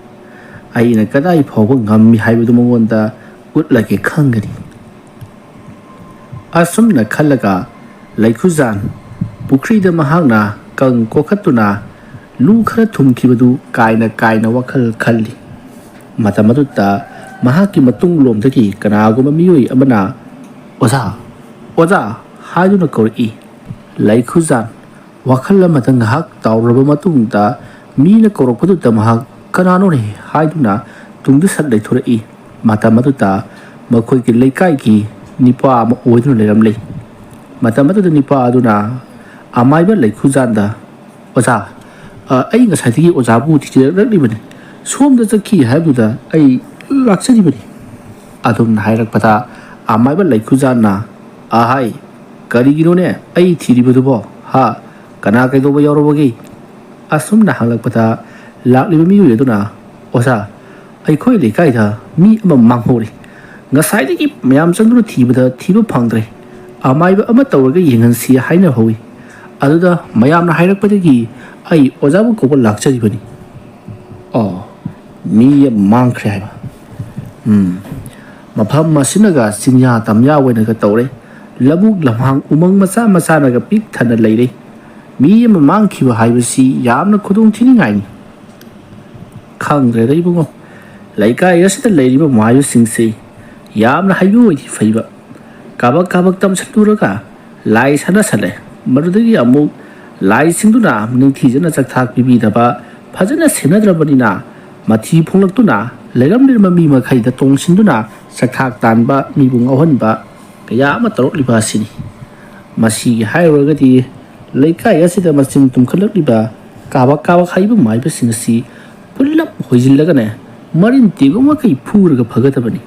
ꯑꯩꯅ ꯀꯗꯥꯏ ꯐꯥꯎꯕ ꯉꯝꯃꯤ ꯍꯥꯏꯕꯗꯨ ꯃꯉꯣꯟꯗ ꯎꯠꯂꯒꯦ, ꯈꯪꯒꯅꯤ꯫" ꯑꯁꯨꯝꯅ ꯈꯜꯂꯒ ꯂꯩꯈꯨꯖꯥꯟ ꯄꯨꯈ꯭ꯔꯤꯗ ꯃꯍꯥꯛꯅ ꯀꯪ ꯀꯣꯛꯈꯠꯇꯨꯅ ꯂꯨ ꯈꯔ ꯊꯨꯝꯈꯤꯕꯗꯨ ꯀꯥꯏꯅ ꯀꯥꯏꯅ ꯋꯥꯈꯜ ꯈꯜꯂꯤ꯫ ꯃꯇꯝ ꯑꯗꯨꯗ ꯃꯍꯥꯛꯀꯤ ꯃꯇꯨꯡꯂꯣꯝꯗꯒꯤ ꯀꯅꯥꯒꯨꯝꯕ ꯃꯤꯑꯣꯏ ꯑꯃꯅ "ꯑꯣꯖꯥ, ꯑꯣꯖꯥ" ꯍꯥꯏꯗꯨꯅ ꯀꯧꯔꯛꯏ꯫ ꯂꯩꯈꯨꯖꯥꯟ ꯋꯥꯈꯜ ꯑꯃꯗ ꯉꯥꯏꯍꯥꯛ ꯇꯥꯎꯔꯕ ꯃꯇꯨꯡꯗ ꯃꯤꯅ ꯀꯧꯔꯛꯄꯗꯨꯗ ꯃꯍꯥꯛ "ꯀꯅꯥꯅꯣꯅꯦ?" ꯍꯥꯏꯗꯨꯅ ꯇꯨꯡꯗ ꯁꯠ ꯂꯩꯊꯣꯔꯛꯏ꯫ ꯃꯇꯝ ꯑꯗꯨꯗ ꯃꯈꯣꯏꯒꯤ ꯂꯩꯀꯥꯏꯒꯤ ꯅꯤꯄꯥ ꯑꯃ ꯑꯣꯏꯗꯨꯅ ꯂꯩꯔꯝꯂꯦ꯫ ꯃꯇꯝ ꯑꯗꯨꯗ ꯅꯤꯄꯥ ꯑꯗꯨꯅ ꯑꯃꯥꯏꯕ ꯂꯩꯈꯨꯖꯥꯟꯗ "ꯑꯣꯖꯥ, ꯑ, ꯑꯩ ꯉꯁꯥꯏꯗꯒꯤ ꯑꯣꯖꯥꯕꯨ ꯊꯤꯖꯔꯛꯂꯤꯕꯅꯤ꯫ ꯁꯣꯝꯗ ꯆꯠꯈꯤ ꯍꯥꯏꯕꯗꯨꯗ ꯑꯩ ꯂꯥꯛꯆꯔꯤꯕꯅꯤ" ꯑꯗꯨꯝꯅ ꯍꯥꯏꯔꯛꯄꯗ, ꯑꯃꯥꯏꯕ ꯂꯩꯈꯨꯖꯥꯟꯅ "ꯑꯍꯥꯏ, ꯀꯔꯤꯒꯤꯅꯣꯅꯦ ꯑꯩ ꯊꯤꯔꯤꯕꯗꯨꯕꯣ? ꯍꯥ? ꯀꯅꯥ ꯀꯩꯗꯧꯕ ꯌꯥꯎꯔꯕꯒꯦ?" ꯑꯁꯨꯝꯅ ꯍꯪꯂꯛꯄꯗ, ꯂꯥꯛꯂꯤꯕ ꯃꯤꯑꯣꯏ ꯑꯗꯨꯅ "ꯑꯣꯖꯥ, ꯑꯩꯈꯣꯏ ꯂꯩꯀꯥꯏꯗ ꯃꯤ ꯑꯃ ꯃꯥꯡꯍꯧꯔꯦ꯫ ꯉꯁꯥꯏꯗꯒꯤ ꯃꯌꯥꯝ ꯆꯪꯗꯨꯅ ꯊꯤꯕꯗ ꯊꯤꯕ ꯐꯪꯗ꯭ꯔꯦ꯫ ꯑꯃꯥꯏꯕ ꯑꯃ ꯇꯧꯔꯒ ꯌꯦꯡꯍꯟꯁꯤ ꯍꯥꯏꯅ ꯍꯧꯏ꯫ ꯑꯗꯨꯗ ꯃꯌꯥꯝꯅ ꯍꯥꯏꯔꯛꯄꯗꯒꯤ ꯑꯩ ꯑꯣꯖꯥꯕꯨ ꯀꯧꯕ ꯂꯥꯛꯆꯔꯤꯕꯅꯤ"꯫ ꯑꯣ, ꯃꯤ ꯑꯃ ꯃꯥꯡꯈ꯭ꯔꯦ ꯍꯥꯏꯕ꯫ ꯎꯝ, ꯃꯐꯝ ꯑꯁꯤꯅꯒ ꯆꯤꯡꯌꯥ ꯇꯝꯌꯥ ꯑꯣꯏꯅꯒ ꯇꯧꯔꯦ꯫ ꯂꯧꯕꯨꯛ ꯂꯝꯍꯥꯡ ꯎꯃꯪ ꯃꯆꯥ ꯃꯆꯥꯅꯒ ꯄꯤꯛ ꯊꯟꯅ ꯂꯩꯔꯦ꯫ ꯃꯤ ꯑꯃ ꯃꯥꯡꯈꯤꯕ ꯍꯥꯏꯕꯁꯤ ꯌꯥꯝꯅ ꯈꯨꯗꯣꯡ ꯊꯤꯅꯤꯡꯉꯥꯏꯅꯤ꯫ ꯈꯪꯗ꯭ꯔꯦꯗ ꯏꯕꯨꯡꯉꯣ, ꯂꯩꯀꯥꯏ ꯑꯁꯤꯗ ꯂꯩꯔꯤꯕ ꯃꯍꯩꯔꯣꯏꯁꯤꯡꯁꯤ ꯌꯥꯝꯅ ꯍꯩꯕ ꯑꯣꯏꯗꯤ ꯐꯩꯕ꯫ ꯀꯥꯕꯛ ꯀꯥꯕꯛ ꯇꯝꯁꯤꯜꯂꯨꯔꯒ ꯂꯥꯏ ꯁꯥꯟꯅꯁꯜꯂꯦ꯫ ꯃꯗꯨꯗꯒꯤ ꯑꯃꯨꯛ ꯂꯥꯏꯁꯤꯡꯗꯨꯅ ꯅꯤꯡꯊꯤꯖꯅ ꯆꯥꯛꯊꯥꯛ ꯄꯤꯕꯤꯗꯕ, ꯐꯖꯅ ꯁꯦꯟꯅꯗ꯭ꯔꯕꯅꯤꯅ ꯃꯊꯤ ꯐꯣꯡꯂꯛꯇꯨꯅ ꯂꯩꯔꯝꯂꯤꯕ ꯃꯤ ꯃꯈꯩꯗ ꯇꯣꯡꯁꯤꯟꯗꯨꯅ ꯆꯥꯛꯊꯥꯛ ꯇꯥꯟꯕ, ꯃꯤꯕꯨ ꯉꯥꯎꯍꯟꯕ ꯀꯌꯥ ꯑꯃ ꯇꯧꯔꯛꯂꯤꯕ ꯑꯁꯤꯅꯤ꯫ ꯃꯁꯤꯒꯤ ꯍꯥꯏꯔꯨꯔꯒꯗꯤ ꯂꯩꯀꯥꯏ ꯑꯁꯤꯗ ꯃꯆꯤꯟ ꯇꯨꯝꯈꯠꯂꯛꯂꯤꯕ ꯀꯥꯕꯛ ꯀꯥꯕꯛ ꯍꯩꯕ ꯃꯥꯏꯕꯁꯤꯡ ꯑꯁꯤ ꯄꯨꯂꯞ ꯍꯣꯏꯖꯤꯜꯂꯒꯅꯦ, ꯃꯔꯤꯟ ꯇꯦꯡꯒꯣ ꯃꯈꯩ ꯐꯨꯔꯒ ꯐꯒꯗꯕꯅꯤ꯫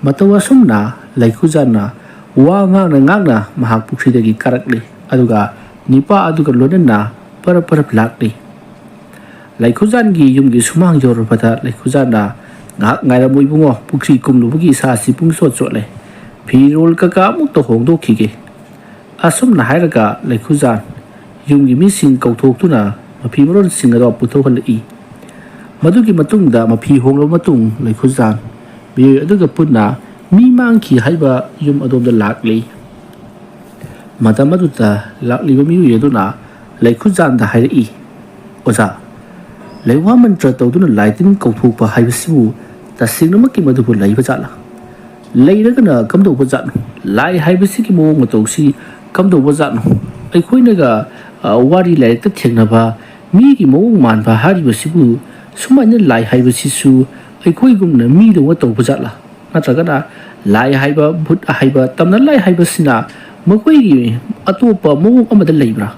ꯃꯇꯧ ꯑꯁꯨꯝꯅ ꯂꯩꯈꯨꯖꯥꯟꯅ ꯋꯥ ꯉꯥꯡꯅ ꯉꯥꯡꯅ ꯃꯍꯥꯛ ꯄꯨꯈ꯭ꯔꯤꯗꯒꯤ ꯀꯥꯔꯛꯂꯤ, ꯑꯗꯨꯒ ꯅꯤꯄꯥ ꯑꯗꯨꯒ ꯂꯣꯏꯅꯅ ꯄꯔꯞ ꯄꯔꯞ ꯂꯥꯛꯂꯤ꯫ ꯂꯩꯈꯨꯖꯥꯟꯒꯤ ꯌꯨꯝꯒꯤ ꯁꯨꯃꯥꯡ ꯌꯧꯔꯕꯗ ꯂꯩꯈꯨꯖꯥꯟꯅ "ꯉꯥꯏꯍꯥꯛ ꯉꯥꯏꯔꯝꯃꯨ ꯏꯕꯨꯡꯉꯣ, ꯄꯨꯈ꯭ꯔꯤ ꯀꯨꯝꯂꯨꯕꯒꯤ ꯏꯁꯥꯁꯤ ꯄꯨꯡꯆꯣꯠ ꯆꯣꯠꯂꯦ꯫ ꯐꯤꯔꯣꯜ ꯀꯀꯥ ꯑꯃꯨꯛꯇ ꯍꯣꯡꯗꯣꯛꯈꯤꯒꯦ"꯫ ꯑꯁꯨꯝꯅ ꯍꯥꯏꯔꯒ ꯂꯩꯈꯨꯖꯥꯟ ꯌꯨꯝꯒꯤ ꯃꯤꯁꯤꯡ ꯀꯧꯊꯣꯛꯇꯨꯅ ꯃꯐꯤ ꯃꯔꯣꯟꯁꯤꯡ ꯑꯗꯣ ꯄꯨꯊꯣꯛꯍꯜꯂꯛꯏ꯫ ꯃꯗꯨꯒꯤ ꯃꯇꯨꯡꯗ ꯃꯐꯤ ꯍꯣꯡꯂꯕ ꯃꯇꯨꯡ ꯂꯩꯈꯨꯖꯥꯟ ꯃꯤꯑꯣꯏ ꯑꯗꯨꯒ ꯄꯨꯟꯅ ꯃꯤ ꯃꯥꯡꯈꯤ ꯍꯥꯏꯕ ꯌꯨꯝ ꯑꯗꯣꯝꯗ ꯂꯥꯛꯂꯤ꯫ ꯃꯇꯝ ꯑꯗꯨꯗ ꯂꯥꯛꯂꯤꯕ ꯃꯤꯑꯣꯏ ꯑꯗꯨꯅ ꯂꯩꯈꯨꯖꯥꯟꯗ ꯍꯥꯏꯔꯛꯏ, ꯑꯣꯖꯥ, ꯂꯩꯋꯥ ꯃꯟꯇ꯭ꯔ ꯇꯧꯗꯨꯅ ꯂꯥꯏ ꯇꯤꯟ ꯀꯧꯊꯣꯛꯄ ꯍꯥꯏꯕꯁꯤꯕꯨ ꯇꯁꯦꯡꯅꯃꯛꯀꯤ ꯃꯗꯨꯕꯨ ꯂꯩꯕ ꯖꯥꯠꯂꯥ? ꯂꯩꯔꯒꯅ ꯀꯝꯗꯧꯕ ꯖꯥꯠꯅꯣ? ꯂꯥꯏ ꯍꯥꯏꯕꯁꯤꯒꯤ ꯃꯑꯣꯡ ꯃꯇꯧꯁꯤ ꯀꯝꯗꯧꯕ ꯖꯥꯠꯅꯣ? ꯑꯩꯈꯣꯏꯅꯒ, ꯑ, ꯋꯥꯔꯤ ꯂꯥꯏꯔꯤꯛꯇ ꯊꯦꯡꯅꯕ ꯃꯤꯒꯤ ꯃꯑꯣꯡ ꯃꯥꯟꯕ ꯍꯥꯏꯔꯤꯕꯁꯤꯕꯨ ꯁꯨꯃꯥꯏꯅ ꯂꯥꯏ ꯍꯥꯏꯕꯁꯤꯁꯨ ꯑꯩꯈꯣꯏꯒꯨꯝꯅ ꯃꯤꯗꯧꯅ ꯇꯧꯕ ꯖꯥꯠꯂꯥ? ꯅꯠꯇ꯭ꯔꯒꯅ ꯂꯥꯏ ꯍꯥꯏꯕ, ꯚꯨꯠ ꯍꯥꯏꯕ, ꯇꯝꯅ ꯂꯥꯏ ꯍꯥꯏꯕꯁꯤꯅ ꯃꯈꯣꯏꯒꯤ ꯑꯇꯣꯞꯄ ꯃꯑꯣꯡ ꯑꯃꯗ ꯂꯩꯕ꯭ꯔꯥ?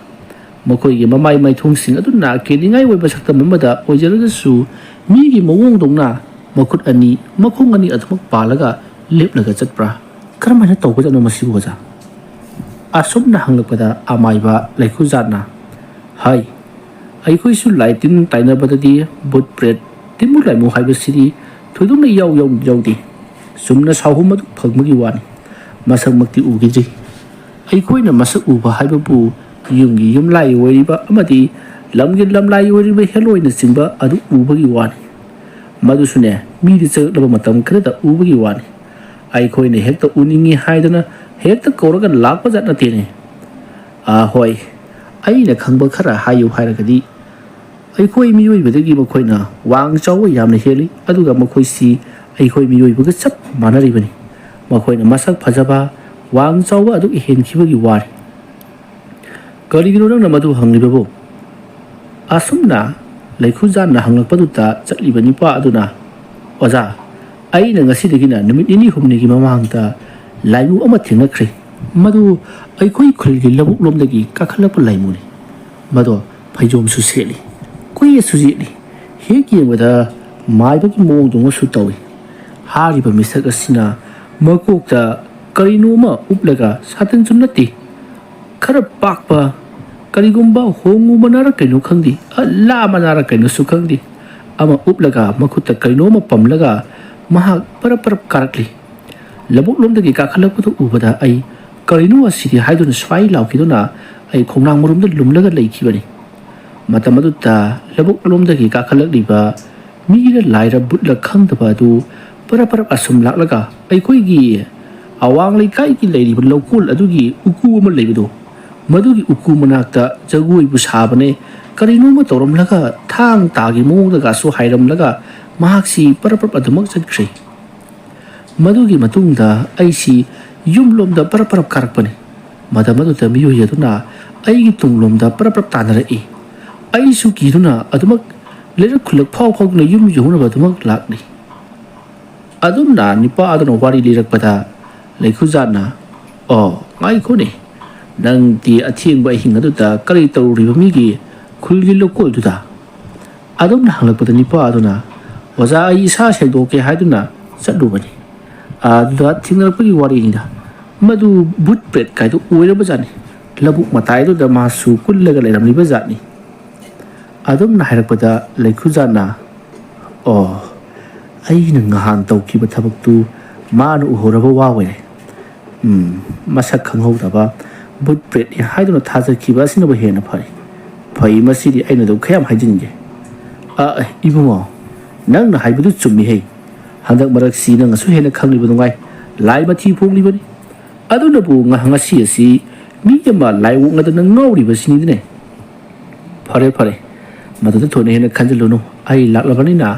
ꯃꯈꯣꯏꯒꯤ ꯃꯃꯥꯏ ꯃꯥꯏꯊꯣꯡꯁꯤꯡ ꯑꯗꯨꯅ ꯀꯦꯅꯤꯡꯉꯥꯏ ꯑꯣꯏꯕ ꯁꯛꯇꯝ ꯑꯃꯗ ꯑꯣꯏꯖꯔꯒꯁꯨ, ꯃꯤꯒꯤ ꯃꯑꯣꯡꯗꯧꯅ ꯃꯈꯨꯠ ꯑꯅꯤ, ꯃꯈꯣꯡ ꯑꯅꯤ ꯑꯗꯨꯃꯛ ꯄꯥꯜꯂꯒ ꯂꯦꯞꯂꯒ ꯆꯠꯄ꯭ꯔꯥ? ꯀꯔꯝꯍꯥꯏꯅ ꯇꯧꯕꯖꯥꯠꯅꯣ ꯃꯁꯤꯕꯨ, ꯑꯣꯖꯥ? ꯑꯁꯨꯝꯅ ꯍꯪꯂꯛꯄꯗ ꯑꯃꯥꯏꯕ ꯂꯩꯈꯨꯖꯥꯠꯅ, "ꯍꯥꯏ, ꯑꯩꯈꯣꯏꯁꯨ ꯂꯥꯏ ꯇꯤꯟ ꯇꯥꯏꯅꯕꯗꯗꯤ ꯚꯨꯠ ꯄ꯭ꯔꯦꯠ, ꯇꯤꯟꯃꯨ ꯂꯥꯏꯃꯨ ꯍꯥꯏꯕꯁꯤꯗꯤ ꯊꯣꯏꯗꯣꯛꯅ ꯏꯌꯥꯎ ꯌꯥꯎ-, ꯌꯥꯎꯗꯦ꯫ ꯆꯨꯝꯅ ꯁꯥꯎꯍꯨꯝ ꯑꯗꯨ ꯐꯪꯕꯒꯤ ꯋꯥꯅꯤ꯫ ꯃꯁꯛꯃꯛꯇꯤ ꯎꯈꯤꯗ꯭ꯔꯤ꯫ ꯑꯩꯈꯣꯏꯅ ꯃꯁꯛ ꯎꯕ ꯍꯥꯏꯕꯕꯨ ꯌꯨꯝꯒꯤ ꯌꯨꯝꯂꯥꯏ ꯑꯣꯏꯔꯤꯕ ꯑꯃꯗꯤ ꯂꯝꯒꯤ ꯂꯝꯂꯥꯏ ꯑꯣꯏꯔꯤꯕ ꯍꯦꯂꯣꯏꯅꯆꯤꯡꯕ ꯑꯗꯨ ꯎꯕꯒꯤ ꯋꯥꯅꯤ꯫ ꯃꯗꯨꯁꯨꯅꯦ, ꯃꯤꯗꯤ ꯆꯪꯂꯛꯂꯕ ꯃꯇꯝ ꯈꯔꯗ ꯎꯕꯒꯤ ꯋꯥꯅꯤ꯫ ꯑꯩꯈꯣꯏꯅ ꯍꯦꯛꯇ ꯎꯅꯤꯡꯏ ꯍꯥꯏꯗꯅ ꯍꯦꯛꯇ ꯀꯧꯔꯒ ꯂꯥꯛꯄ ꯖꯥꯠ ꯅꯠꯇꯦꯅꯦ꯫ ꯑꯥ, ꯍꯣꯏ, ꯑꯩꯅ ꯈꯪꯕ ꯈꯔ ꯍꯥꯏꯌꯨ ꯍꯥꯏꯔꯒꯗꯤ, ꯑꯩꯈꯣꯏ ꯃꯤꯑꯣꯏꯕꯗꯒꯤ ꯃꯈꯣꯏꯅ ꯋꯥꯡ ꯆꯥꯎꯕ ꯌꯥꯝꯅ ꯍꯦꯜꯂꯤ, ꯑꯗꯨꯒ ꯃꯈꯣꯏꯁꯤ ꯑꯩꯈꯣꯏ ꯃꯤꯑꯣꯏꯕꯒ ꯆꯞ ꯃꯥꯟꯅꯔꯤꯕꯅꯤ꯫ ꯃꯈꯣꯏꯅ ꯃꯁꯛ ꯐꯖꯕ, ꯋꯥꯡ ꯆꯥꯎꯕ ꯑꯗꯨ ꯍꯦꯟꯈꯤꯕꯒꯤ ꯋꯥꯅꯤ꯫" "ꯀꯔꯤꯒꯤꯅꯣ ꯅꯪꯅ ꯃꯗꯨ ꯍꯪꯂꯤꯕꯕꯨ?" ꯑꯁꯨꯝꯅ ꯂꯩꯈꯨꯖꯥꯟꯅ ꯍꯪꯂꯛꯄꯗꯨꯗ ꯆꯠꯂꯤꯕ ꯅꯨꯄꯥ ꯑꯗꯨꯅ, "ꯑꯣꯖꯥ, ꯑꯩꯅ ꯉꯁꯤꯗꯒꯤꯅ ꯅꯨꯃꯤꯠ ꯅꯤꯅꯤ ꯍꯨꯝꯅꯤꯒꯤ ꯃꯃꯥꯡꯗ ꯂꯥꯏꯃꯨ ꯑꯃ ꯊꯦꯡꯅꯈ꯭ꯔꯦ꯫ ꯃꯗꯨ ꯑꯩꯈꯣꯏ ꯈꯨꯜꯒꯤ ꯂꯧꯕꯨꯛ ꯂꯣꯝꯗꯒꯤ ꯀꯥꯈꯠꯂꯛꯄ ꯂꯥꯏꯃꯨꯅꯤ꯫ ꯃꯗꯣ ꯐꯩꯖꯣꯝꯁꯨ ꯁꯦꯠꯂꯤ, ꯀꯣꯏꯌꯦꯠꯁꯨ ꯌꯦꯠꯂꯤ꯫ ꯍꯦꯛ ꯌꯦꯡꯕꯗ ꯃꯥꯏꯕꯒꯤ ꯃꯑꯣꯡꯗꯧꯅꯁꯨ ꯇꯧꯏ꯫ ꯍꯥꯏꯔꯤꯕ ꯃꯤꯁꯛ ꯑꯁꯤꯅ ꯃꯀꯣꯛꯇ ꯀꯔꯤꯅꯣ ꯑꯃ ꯎꯞꯂꯒ, ꯁꯥꯇꯤꯟꯁꯨ ꯅꯠꯇꯦ, ꯈꯔ ꯄꯥꯛꯄ, ꯀꯔꯤꯒꯨꯝꯕ ꯍꯣꯡꯉꯨ ꯃꯅꯥꯔ ꯀꯩꯅꯣ ꯈꯪꯗꯦ, ꯑ, ꯂꯥ ꯃꯅꯥꯔ ꯀꯩꯅꯣꯁꯨ ꯈꯪꯗꯦ, ꯑꯃ ꯎꯞꯂꯒ ꯃꯈꯨꯠꯇ ꯀꯔꯤꯅꯣ ꯑꯃ ꯄꯝꯂꯒ ꯃꯍꯥꯛ ꯄꯔꯞ ꯄꯔꯞ ꯀꯥꯔꯛꯂꯤ꯫ ꯂꯧꯕꯨꯛ ꯂꯣꯝꯗꯒꯤ ꯀꯥꯈꯠꯂꯛꯄꯗꯨ ꯎꯕꯗ ꯑꯩ, 'ꯀꯔꯤꯅꯣ ꯑꯁꯤꯗꯤ?' ꯍꯥꯏꯗꯨꯅ ꯁ꯭ꯋꯥꯏ ꯂꯥꯎꯈꯤꯗꯨꯅ ꯑꯩ ꯈꯣꯡꯅꯥꯡ ꯃꯔꯨꯝꯗ ꯂꯨꯝꯂꯒ ꯂꯩꯈꯤꯕꯅꯤ꯫ ꯃꯇꯝ ꯑꯗꯨꯗ ꯂꯧꯕꯨꯛ ꯂꯣꯝꯗꯒꯤ ꯀꯥꯈꯠꯂꯛꯂꯤꯕ ꯃꯤꯔ ꯂꯥꯏꯔ ꯚꯨꯠꯂ ꯈꯪꯗꯕ ꯑꯗꯨ ꯄꯔꯞ ꯄꯔꯞ ꯑꯁꯨꯝ ꯂꯥꯛꯂꯒ ꯑꯩꯈꯣꯏꯒꯤ ꯑꯋꯥꯡ ꯂꯩꯀꯥꯏꯒꯤ ꯂꯩꯔꯤꯕ ꯂꯧꯀꯣꯜ ꯑꯗꯨꯒꯤ ꯎꯀꯨ ꯑꯃ ꯂꯩꯕꯗꯣ, ꯃꯗꯨꯒꯤ ꯎꯀꯨ ꯃꯅꯥꯛꯇ ꯖꯒꯣꯏꯕꯨ ꯁꯥꯕꯅꯦ, ꯀꯔꯤꯅꯣꯃ ꯇꯧꯔꯝꯂꯒ ꯊꯥꯡ ꯇꯥꯒꯤ ꯃꯑꯣꯡꯗꯒꯁꯨ ꯍꯥꯏꯔꯝꯂꯒ ꯃꯍꯥꯛꯁꯤ ꯄꯔꯞ ꯄꯔꯞ ꯑꯗꯨꯃꯛ ꯆꯠꯈ꯭ꯔꯦ꯫ ꯃꯗꯨꯒꯤ ꯃꯇꯨꯡꯗ ꯑꯩꯁꯤ ꯌꯨꯝꯂꯣꯝꯗ ꯄꯔꯞ ꯄꯔꯞ ꯀꯥꯔꯛꯄꯅꯤ꯫ ꯃꯇꯝ ꯑꯗꯨꯗ ꯃꯤꯑꯣꯏ ꯑꯗꯨꯅ ꯑꯩꯒꯤ ꯇꯨꯡꯂꯣꯝꯗ ꯄꯔꯞ ꯄꯔꯞ ꯇꯥꯟꯅꯔꯛꯏ꯫ ꯑꯩꯁꯨ ꯀꯤꯗꯨꯅ ꯑꯗꯨꯃꯛ ꯂꯩꯔꯛ ꯈꯨꯜꯂꯛ ꯐꯥꯎ ꯐꯥꯎꯗꯨꯅ ꯌꯨꯝ ꯌꯧꯅꯕ ꯑꯗꯨꯃꯛ ꯂꯥꯛꯂꯤ꯫ ꯑꯗꯨꯝꯅ ꯅꯨꯄꯥ ꯑꯗꯨꯅ ꯋꯥꯔꯤ ꯂꯤꯔꯛꯄꯗ ꯂꯩꯈꯨꯖꯥꯠꯅ, "ꯑꯣ, ꯉꯥꯏꯈꯣꯅꯦ, ꯅꯪꯗꯤ ꯑꯊꯦꯡꯕ ꯑꯍꯤꯡ ꯑꯗꯨꯗ ꯀꯔꯤ ꯇꯧꯔꯨꯔꯤꯕ ꯃꯤꯒꯤ ꯈꯨꯜꯒꯤ ꯂꯧꯀꯣꯜꯗꯨꯗ?" ꯑꯗꯨꯝꯅ ꯍꯪꯂꯛꯄꯗ ꯅꯨꯄꯥ ꯑꯗꯨꯅ, "ꯑꯣꯖꯥ, ꯑꯩ ꯏꯁꯥ ꯁꯦꯡꯗꯣꯛꯀꯦ ꯍꯥꯏꯗꯨꯅ ꯆꯠꯂꯨꯕꯅꯤ꯫ ꯑꯗꯨꯗ ꯊꯦꯡꯅꯔꯛꯄꯒꯤ ꯋꯥꯔꯤꯅꯤꯗ꯫ ꯃꯗꯨ ꯚꯨꯠ ꯄ꯭ꯔꯦꯠ ꯀꯥꯏꯗꯨ ꯑꯣꯏꯔꯕꯖꯥꯠꯅꯤ꯫ ꯂꯧꯕꯨꯛ ꯃꯇꯥꯏꯗꯨꯗ ꯃꯥꯁꯨ ꯀꯨꯜꯂꯒ ꯂꯩꯔꯝꯂꯤꯕ ꯖꯥꯠꯅꯤ꯫" ꯑꯗꯨꯝꯅ ꯍꯥꯏꯔꯛꯄꯗ ꯂꯩꯈꯨꯖꯥꯠꯅ, "ꯑꯣ, ꯑꯩꯅ ꯉꯍꯥꯟ ꯇꯧꯈꯤꯕ ꯊꯕꯛꯇꯨ ꯃꯥꯅ ꯎꯍꯧꯔꯕ ꯋꯥ ꯑꯣꯏꯔꯦ꯫ ꯎꯝ, ꯃꯁꯛ ꯈꯪꯍꯧꯗꯕ ꯚꯨꯠ ꯄ꯭ꯔꯦꯠꯅꯤ ꯍꯥꯏꯗꯨꯅ ꯊꯥꯖꯈꯤꯕ ꯑꯁꯤꯅꯕꯨ ꯍꯦꯟꯅ ꯐꯔꯦ꯫ ꯐꯩ, ꯃꯁꯤꯗꯤ ꯑꯩꯅ ꯑꯗꯨꯝ ꯈꯌꯥꯝ ꯍꯥꯏꯖꯤꯟꯒꯦ꯫ ꯑ, ꯏꯕꯨꯡꯉꯣ, ꯅꯪꯅ ꯍꯥꯏꯕꯗꯨ ꯆꯨꯝꯃꯤꯍꯦ꯫ ꯍꯟꯗꯛ ꯃꯔꯛꯁꯤ ꯅꯪꯅꯁꯨ ꯍꯦꯟꯅ ꯈꯪꯂꯤꯕ ꯅꯨꯡꯉꯥꯏ꯫ ꯂꯥꯏ ꯃꯊꯤ ꯐꯣꯡꯂꯤꯕꯅꯤ꯫ ꯑꯗꯨꯅꯕꯨ ꯉ-, ꯉꯁꯤ ꯑꯁꯤ ꯃꯤ ꯑꯃ ꯂꯥꯏ ꯑꯣꯛꯅꯗꯅ ꯉꯥꯎꯔꯤꯕꯁꯤꯅꯤꯗꯅꯦ꯫" "ꯐꯔꯦ, ꯐꯔꯦ꯫ ꯃꯗꯨꯗ ꯊꯣꯏꯅ ꯍꯦꯟꯅ ꯈꯟꯖꯤꯜꯂꯨꯅꯨ꯫ ꯑꯩ ꯂꯥꯛꯂꯕꯅꯤꯅ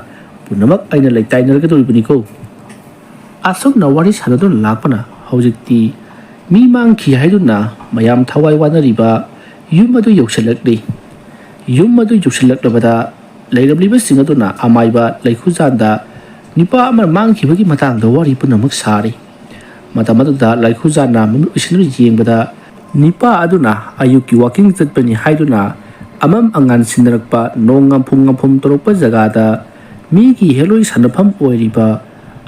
ꯄꯨꯝꯅꯃꯛ ꯑꯩꯅ ꯂꯩꯇꯥꯏꯅꯔꯒꯗꯧꯔꯤꯕꯅꯤꯀꯣ꯫" ꯑꯁꯨꯝꯅ ꯋꯥꯔꯤ ꯁꯥꯟꯅꯗꯨꯅ ꯂꯥꯛꯄꯅ ꯍꯧꯖꯤꯛꯇꯤ ꯃꯤ ꯃꯥꯡꯈꯤ ꯍꯥꯏꯗꯨꯅ ꯃꯌꯥꯝ ꯊꯋꯥꯏ ꯋꯥꯅꯔꯤꯕ ꯌꯨꯝ ꯑꯗꯨ ꯌꯧꯁꯤꯜꯂꯛꯂꯤ꯫ ꯌꯨꯝ ꯑꯗꯨ ꯌꯧꯁꯤꯜꯂꯛꯂꯕꯗ ꯂꯩꯔꯝꯂꯤꯕꯁꯤꯡ ꯑꯗꯨꯅ ꯑꯃꯥꯏꯕ ꯂꯩꯈꯨꯖꯥꯟꯗ ꯅꯨꯄꯥ ꯑꯃ ꯃꯥꯡꯈꯤꯕꯒꯤ ꯃꯇꯥꯡꯗ ꯋꯥꯔꯤ ꯄꯨꯝꯅꯃꯛ ꯁꯥꯔꯤ꯫ ꯃꯇꯝ ꯑꯗꯨꯗ ꯂꯩꯈꯨꯖꯥꯟꯅ ꯃꯃꯤꯠ ꯎꯏꯁꯤꯟꯗꯨꯅ ꯌꯦꯡꯕꯗ, ꯅꯨꯄꯥ ꯑꯗꯨꯅ ꯑꯌꯨꯛꯀꯤ ꯋꯥꯀꯤꯡ ꯆꯠꯄꯅꯤ ꯍꯥꯏꯗꯨꯅ ꯑꯃꯝ ꯑꯉꯥꯟ ꯁꯤꯟꯅꯔꯛꯄ ꯅꯣꯡ ꯉꯝꯐꯨꯡ ꯉꯝꯐꯨꯡ ꯇꯧꯔꯛꯄ ꯖꯒꯥꯗ ꯃꯤꯒꯤ ꯍꯦꯂꯣꯏ ꯁꯥꯟꯅꯐꯝ ꯑꯣꯏꯔꯤꯕ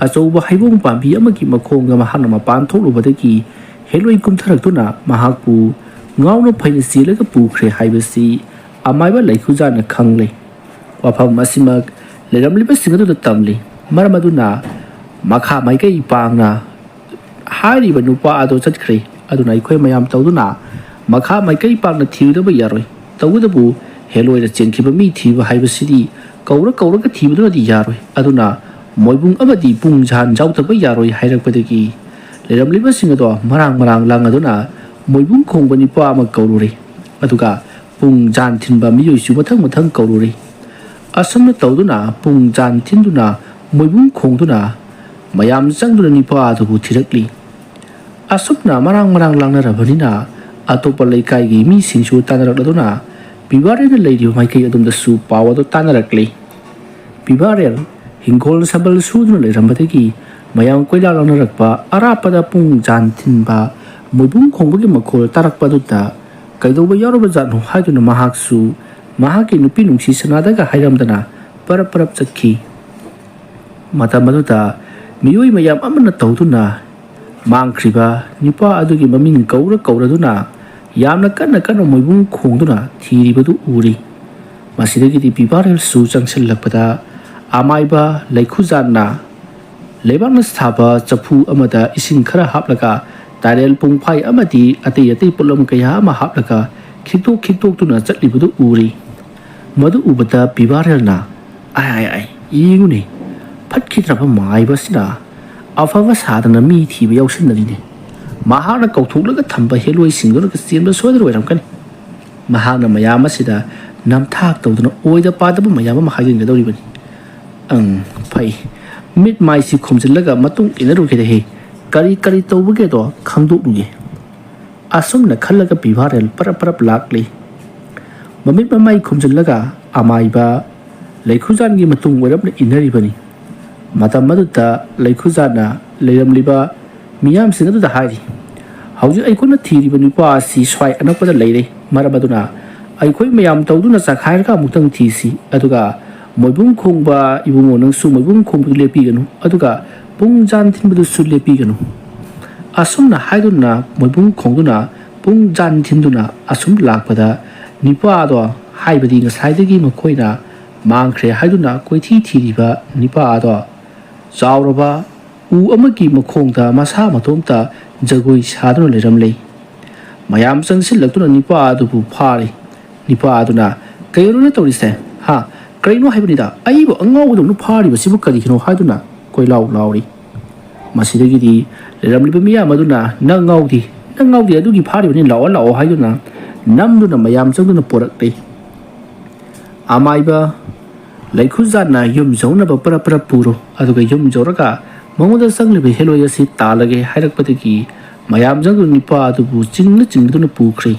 ꯑꯆꯧꯕ ꯍꯩꯕꯣꯡ ꯄꯥꯝꯕꯤ ꯑꯃꯒꯤ ꯃꯈꯣꯡꯗ ꯃꯍꯥꯛꯅ ꯃꯄꯥꯟ ꯊꯣꯛꯂꯨꯕꯗꯒꯤ ꯍꯦꯂꯣꯏ ꯀꯨꯝꯊꯔꯛꯇꯨꯅ ꯃꯍꯥꯛꯄꯨ ꯉꯥꯎꯅ ꯐꯩꯅ ꯆꯦꯜꯂꯒ ꯄꯨꯈ꯭ꯔꯦ ꯍꯥꯏꯕꯁꯤ ꯑꯃꯥꯏꯕ ꯂꯩꯈꯨꯖꯥꯟꯅ ꯈꯪꯂꯦ꯫ ꯋꯥꯐꯝ ꯑꯁꯤꯃꯛ ꯂꯩꯔꯝꯂꯤꯕꯁꯤꯡ ꯑꯗꯨꯗ ꯇꯝꯂꯤ꯫ ꯃꯔꯝ ꯑꯗꯨꯅ ꯃꯈꯥ ꯃꯥꯏꯀꯩ ꯄꯥꯡꯅ ꯍꯥꯏꯔꯤꯕ ꯅꯨꯄꯥ ꯑꯗꯨ ꯆꯠꯈ꯭ꯔꯦ꯫ ꯑꯗꯨꯅ ꯑꯩꯈꯣꯏ ꯃꯌꯥꯝ ꯇꯧꯗꯨꯅ ꯃꯈꯥ ꯃꯥꯏꯀꯩ ꯄꯥꯡꯅ ꯊꯤꯔꯨꯗꯕ ꯌꯥꯔꯣꯏ꯫ ꯇꯧꯕꯇꯕꯨ ꯍꯦꯂꯣꯏꯗ ꯆꯦꯟꯈꯤꯕ ꯃꯤ ꯊꯤꯕ ꯍꯥꯏꯕꯁꯤꯗꯤ ꯀꯧꯔ ꯀꯧꯔꯒ ꯊꯤꯕꯗꯨꯅꯗꯤ ꯌꯥꯔꯣꯏ꯫ ꯑꯗꯨꯅ ꯃꯣꯏꯕꯨꯡ ꯑꯃꯗꯤ ꯄꯨꯡ ꯖꯥꯟ ꯌꯥꯎꯗꯕ ꯌꯥꯔꯣꯏ ꯍꯥꯏꯔꯛꯄꯗꯒꯤ ꯂꯩꯔꯝꯂꯤꯕꯁꯤꯡ ꯑꯗꯣ ꯃꯔꯥꯡ ꯃꯔꯥꯡ ꯂꯥꯡꯉꯗꯨꯅ ꯃꯣꯏꯕꯨꯡ ꯈꯣꯡꯕ ꯅꯨꯄꯥ ꯑꯃ ꯀꯧꯔꯨꯔꯦ꯫ ꯑꯗꯨꯒ ꯄꯨꯡ ꯖꯥꯟ ꯊꯤꯟꯕ ꯃꯤꯑꯣꯏꯁꯨ ꯃꯊꯪ ꯃꯊꯪ ꯀꯧꯔꯨꯔꯤ꯫ ꯑꯁꯨꯝꯅ ꯇꯧꯗꯨꯅ ꯄꯨꯡ ꯖꯥꯟ ꯊꯤꯟꯗꯨꯅ ꯃꯣꯏꯕꯨꯡ ꯈꯣꯡꯗꯨꯅ ꯃꯌꯥꯝ ꯆꯪꯗꯨꯅ ꯅꯤꯄꯥ ꯑꯗꯨꯕꯨ ꯊꯤꯔꯛꯂꯤ꯫ ꯑꯁꯨꯝꯅ ꯃꯔꯥꯡ ꯃꯔꯥꯡ ꯂꯥꯡꯅꯔꯕꯅꯤꯅ ꯑꯇꯣꯞꯄ ꯂꯩꯀꯥꯏꯒꯤ ꯃꯤꯁꯤꯡꯁꯨ ꯇꯥꯟꯅꯔꯛꯂꯗꯨꯅ ꯄꯤꯕꯥꯔꯦꯟꯅ ꯂꯩꯔꯤꯕ ꯃꯥꯏꯀꯩ ꯑꯗꯣꯝꯗꯁꯨ ꯄꯥꯎ ꯑꯗꯨ ꯇꯥꯟꯅꯔꯛꯂꯤ꯫ ꯄꯤꯕꯥꯔꯦꯜ ꯍꯤꯡꯒꯣꯜ ꯁꯝꯕꯜ ꯁꯨꯗꯨꯅ ꯂꯩꯔꯝꯕꯗꯒꯤ ꯃꯌꯥꯝ ꯀꯣꯏꯂꯥ ꯂꯥꯡꯅꯔꯛꯄ ꯑꯔꯥꯞꯄꯗ ꯄꯨꯡ ꯖꯥꯟ ꯊꯤꯟꯕ ꯃꯣꯏꯕꯨꯡ ꯈꯣꯡꯕꯒꯤ ꯃꯈꯣꯜ ꯇꯥꯔꯛꯄ ꯑꯗꯨꯗ ꯀꯩꯗꯧꯕ ꯌꯥꯎꯔꯕ ꯖꯥꯠꯅꯣ ꯍꯥꯏꯗꯨꯅ ꯃꯍꯥꯛꯁꯨ ꯃꯍꯥꯛꯀꯤ ꯅꯨꯄꯤ ꯅꯨꯡꯁꯤ ꯁꯅꯥꯗꯒ ꯍꯥꯏꯔꯝꯗꯅ ꯄꯔꯞ ꯄꯔꯞ ꯆꯠꯈꯤ꯫ ꯃꯇꯝ ꯑꯗꯨꯗ ꯃꯤꯑꯣꯏ ꯃꯌꯥꯝ ꯑꯃꯅ ꯇꯧꯗꯨꯅ ꯃꯥꯡꯈ꯭ꯔꯤꯕ ꯅꯨꯄꯥ ꯑꯗꯨꯒꯤ ꯃꯃꯤꯡ ꯀꯧꯔ ꯀꯧꯔꯗꯨꯅ ꯌꯥꯝꯅ ꯀꯟꯅ ꯀꯟꯅ ꯃꯣꯏꯕꯨꯡ ꯈꯣꯡꯗꯨꯅ ꯊꯤꯔꯤꯕꯗꯨ ꯎꯔꯤ꯫ ꯃꯁꯤꯗꯒꯤꯗꯤ ꯄꯤꯕꯥꯔꯦꯜꯁꯨ ꯆꯪꯁꯤꯜꯂꯛꯄꯗ ꯑꯃꯥꯏꯕ ꯂꯩꯈꯨꯖꯥꯟꯅ ꯂꯩꯕꯥꯛꯅ ꯁꯥꯕ ꯆꯐꯨ ꯑꯃꯗ ꯏꯁꯤꯡ ꯈꯔ ꯍꯥꯞꯂꯒ ꯇꯥꯏꯔꯦꯜ ꯄꯨꯡꯐꯥꯏ ꯑꯃꯗꯤ ꯑꯇꯩ ꯑꯇꯩ ꯄꯣꯠꯂꯝ ꯀꯌꯥ ꯑꯃ ꯍꯥꯞꯂꯒ ꯈꯤꯛꯇꯣꯛ ꯈꯤꯛꯇꯣꯛꯇꯨꯅ ꯆꯠꯂꯤꯕꯗꯨ ꯎꯔꯤ꯫ ꯃꯗꯨ ꯎꯕꯗ ꯄꯤꯕꯥꯔꯦꯜꯅ, "ꯑꯥꯏ, ꯑꯥꯏ, ꯑꯥꯏ, ꯌꯦꯡꯉꯨꯅꯦ, ꯐꯠꯈꯤꯗ꯭ꯔꯕ ꯃꯥꯏꯕꯁꯤꯅ ꯑꯐꯕ ꯁꯥꯗꯅ ꯃꯤ ꯊꯤꯕ ꯌꯥꯎꯁꯤꯟꯅꯔꯤꯅꯦ꯫ ꯃꯍꯥꯛꯅ ꯀꯧꯊꯣꯛꯂꯒ ꯊꯝꯕ ꯍꯦꯂꯣꯏꯁꯤꯡꯗꯨꯅ ꯆꯦꯟꯕ ꯁꯣꯏꯗꯅ ꯑꯣꯏꯔꯝꯒꯅꯤ꯫ ꯃꯍꯥꯛꯅ ꯃꯌꯥꯝ ꯑꯁꯤꯗ ꯅꯝꯊꯥꯛ ꯇꯧꯗꯨꯅ ꯑꯣꯏꯗ ꯄꯥꯗꯕ ꯃꯌꯥꯝ ꯑꯃ ꯍꯥꯏꯖꯤꯟꯒꯗꯧꯔꯤꯕꯅꯤ꯫ ꯑꯪ, ꯐꯩ꯫ ꯃꯤꯠ ꯃꯥꯏꯁꯤ ꯈꯨꯝꯖꯤꯜꯂꯒ ꯃꯇꯨꯡ ꯏꯟꯅꯔꯨꯒꯦꯗꯍꯦ꯫ ꯀꯔꯤ ꯀꯔꯤ ꯇꯧꯕꯒꯦꯗꯣ ꯈꯪꯗꯣꯛꯂꯨꯒꯦ꯫" ꯑꯁꯨꯝꯅ ꯈꯜꯂꯒ ꯄꯤꯕꯥꯔꯦꯜ ꯄꯔꯞ ꯄꯔꯞ ꯂꯥꯛꯂꯤ꯫ ꯃꯃꯤꯠ ꯃꯃꯥꯏ ꯈꯨꯝꯖꯤꯜꯂꯒ ꯑꯃꯥꯏꯕ ꯂꯩꯈꯨꯖꯥꯟꯒꯤ ꯃꯇꯨꯡ ꯑꯣꯏꯔꯞꯅ ꯏꯟꯅꯔꯤꯕꯅꯤ꯫ ꯃꯇꯝ ꯑꯗꯨꯗ ꯂꯩꯈꯨꯖꯥꯟꯅ ꯂꯩꯔꯝꯂꯤꯕ ꯃꯤꯌꯥꯝꯁꯤꯡ ꯑꯗꯨꯗ ꯍꯥꯏꯔꯤ, "ꯍꯧꯖꯤꯛ ꯑꯩꯈꯣꯏꯅ ꯊꯤꯔꯤꯕ ꯅꯨꯄꯥ ꯑꯁꯤ ꯁ꯭ꯋꯥꯏ ꯑꯅꯛꯄꯗ ꯂꯩꯔꯦ꯫ ꯃꯔꯝ ꯑꯗꯨꯅ ꯑꯩꯈꯣꯏ ꯃꯌꯥꯝ ꯇꯧꯗꯨꯅ ꯆꯈꯥꯏꯔꯒ ꯑꯃꯨꯛꯇꯪ ꯊꯤꯁꯤ꯫ ꯑꯗꯨꯒ ꯃꯣꯏꯕꯨꯡ ꯈꯣꯡꯕ ꯏꯕꯨꯡꯉꯣ, ꯅꯪꯁꯨ ꯃꯣꯏꯕꯨꯡ ꯈꯣꯡꯕꯗꯨ ꯂꯦꯞꯄꯤꯒꯅꯨ, ꯑꯗꯨꯒ ꯄꯨꯡ ꯖꯥꯟ ꯊꯤꯟꯕꯗꯨꯁꯨ ꯂꯦꯞꯄꯤꯒꯅꯨ꯫" ꯑꯁꯨꯝꯅ ꯍꯥꯏꯗꯨꯅ ꯃꯣꯏꯕꯨꯡ ꯈꯣꯡꯗꯨꯅ ꯄꯨꯡ ꯖꯥꯟ ꯊꯤꯟꯗꯨꯅ ꯑꯁꯨꯝ ꯂꯥꯛꯄꯗ ꯅꯤꯄꯥꯗꯣ, ꯍꯥꯏꯕꯗꯤ ꯉꯁꯥꯏꯗꯒꯤ ꯃꯈꯣꯏꯅ ꯃꯥꯡꯈ꯭ꯔꯦ ꯍꯥꯏꯗꯨꯅ ꯀꯣꯏꯊꯤ ꯊꯤꯔꯤꯕ ꯅꯤꯄꯥ ꯑꯗꯣ ꯆꯥꯎꯔꯕ ꯎ ꯑꯃꯒꯤ ꯃꯈꯣꯡꯗ ꯃꯁꯥ ꯃꯇꯣꯝꯇ ꯖꯒꯣꯏ ꯁꯥꯗꯨꯅ ꯂꯩꯔꯝꯂꯦ꯫ ꯃꯌꯥꯝ ꯆꯪꯁꯤꯜꯂꯛꯇꯨꯅ ꯅꯤꯄꯥ ꯑꯗꯨꯕꯨ ꯐꯥꯔꯤ꯫ ꯅꯤꯄꯥ ꯑꯗꯨꯅ, "ꯀꯩꯅꯣꯅ ꯇꯧꯔꯤꯁꯦ? ꯍꯥ? ꯀꯔꯤꯅꯣ ꯍꯥꯏꯕꯅꯤꯗ? ꯑꯩꯕꯨ ꯑꯉꯥꯎꯕꯗꯧꯅ ꯐꯥꯔꯤꯕꯁꯤꯕꯨ ꯀꯔꯤꯒꯤꯅꯣ?" ꯍꯥꯏꯗꯨꯅ ꯀꯣꯏꯂꯥꯎ ꯂꯥꯎꯔꯤ꯫ ꯃꯁꯤꯗꯒꯤꯗꯤ ꯂꯩꯔꯝꯂꯤꯕ ꯃꯤꯌꯥꯝ ꯑꯗꯨꯅ, "ꯅꯪ ꯉꯥꯎꯗꯦ, ꯅꯪ ꯉꯥꯎꯗꯦ, ꯑꯗꯨꯒꯤ ꯐꯥꯔꯤꯕꯅꯤ, ꯂꯥꯛꯑꯣ, ꯂꯥꯛꯑꯣ" ꯍꯥꯏꯗꯨꯅ ꯅꯝꯗꯨꯅ ꯃꯌꯥꯝ ꯆꯪꯗꯨꯅ ꯄꯣꯔꯛꯂꯤ꯫ ꯑꯃꯥꯏꯕ ꯂꯩꯈꯨꯖꯥꯟꯅ ꯌꯨꯝ ꯌꯧꯅꯕ ꯄꯔꯞ ꯄꯔꯞ ꯄꯨꯔꯣ, ꯑꯗꯨꯒ ꯌꯨꯝ ꯌꯧꯔꯒ ꯃꯉꯣꯟꯗ ꯆꯪꯂꯤꯕ ꯍꯦꯂꯣꯏ ꯑꯁꯤ ꯇꯥꯜꯂꯒꯦ ꯍꯥꯏꯔꯛꯄꯗꯒꯤ ꯃꯌꯥꯝ ꯆꯪꯗꯨꯅ ꯅꯨꯄꯥ ꯑꯗꯨꯕꯨ ꯆꯤꯡꯅ ꯆꯤꯡꯗꯨꯅ ꯄꯨꯈ꯭ꯔꯦ꯫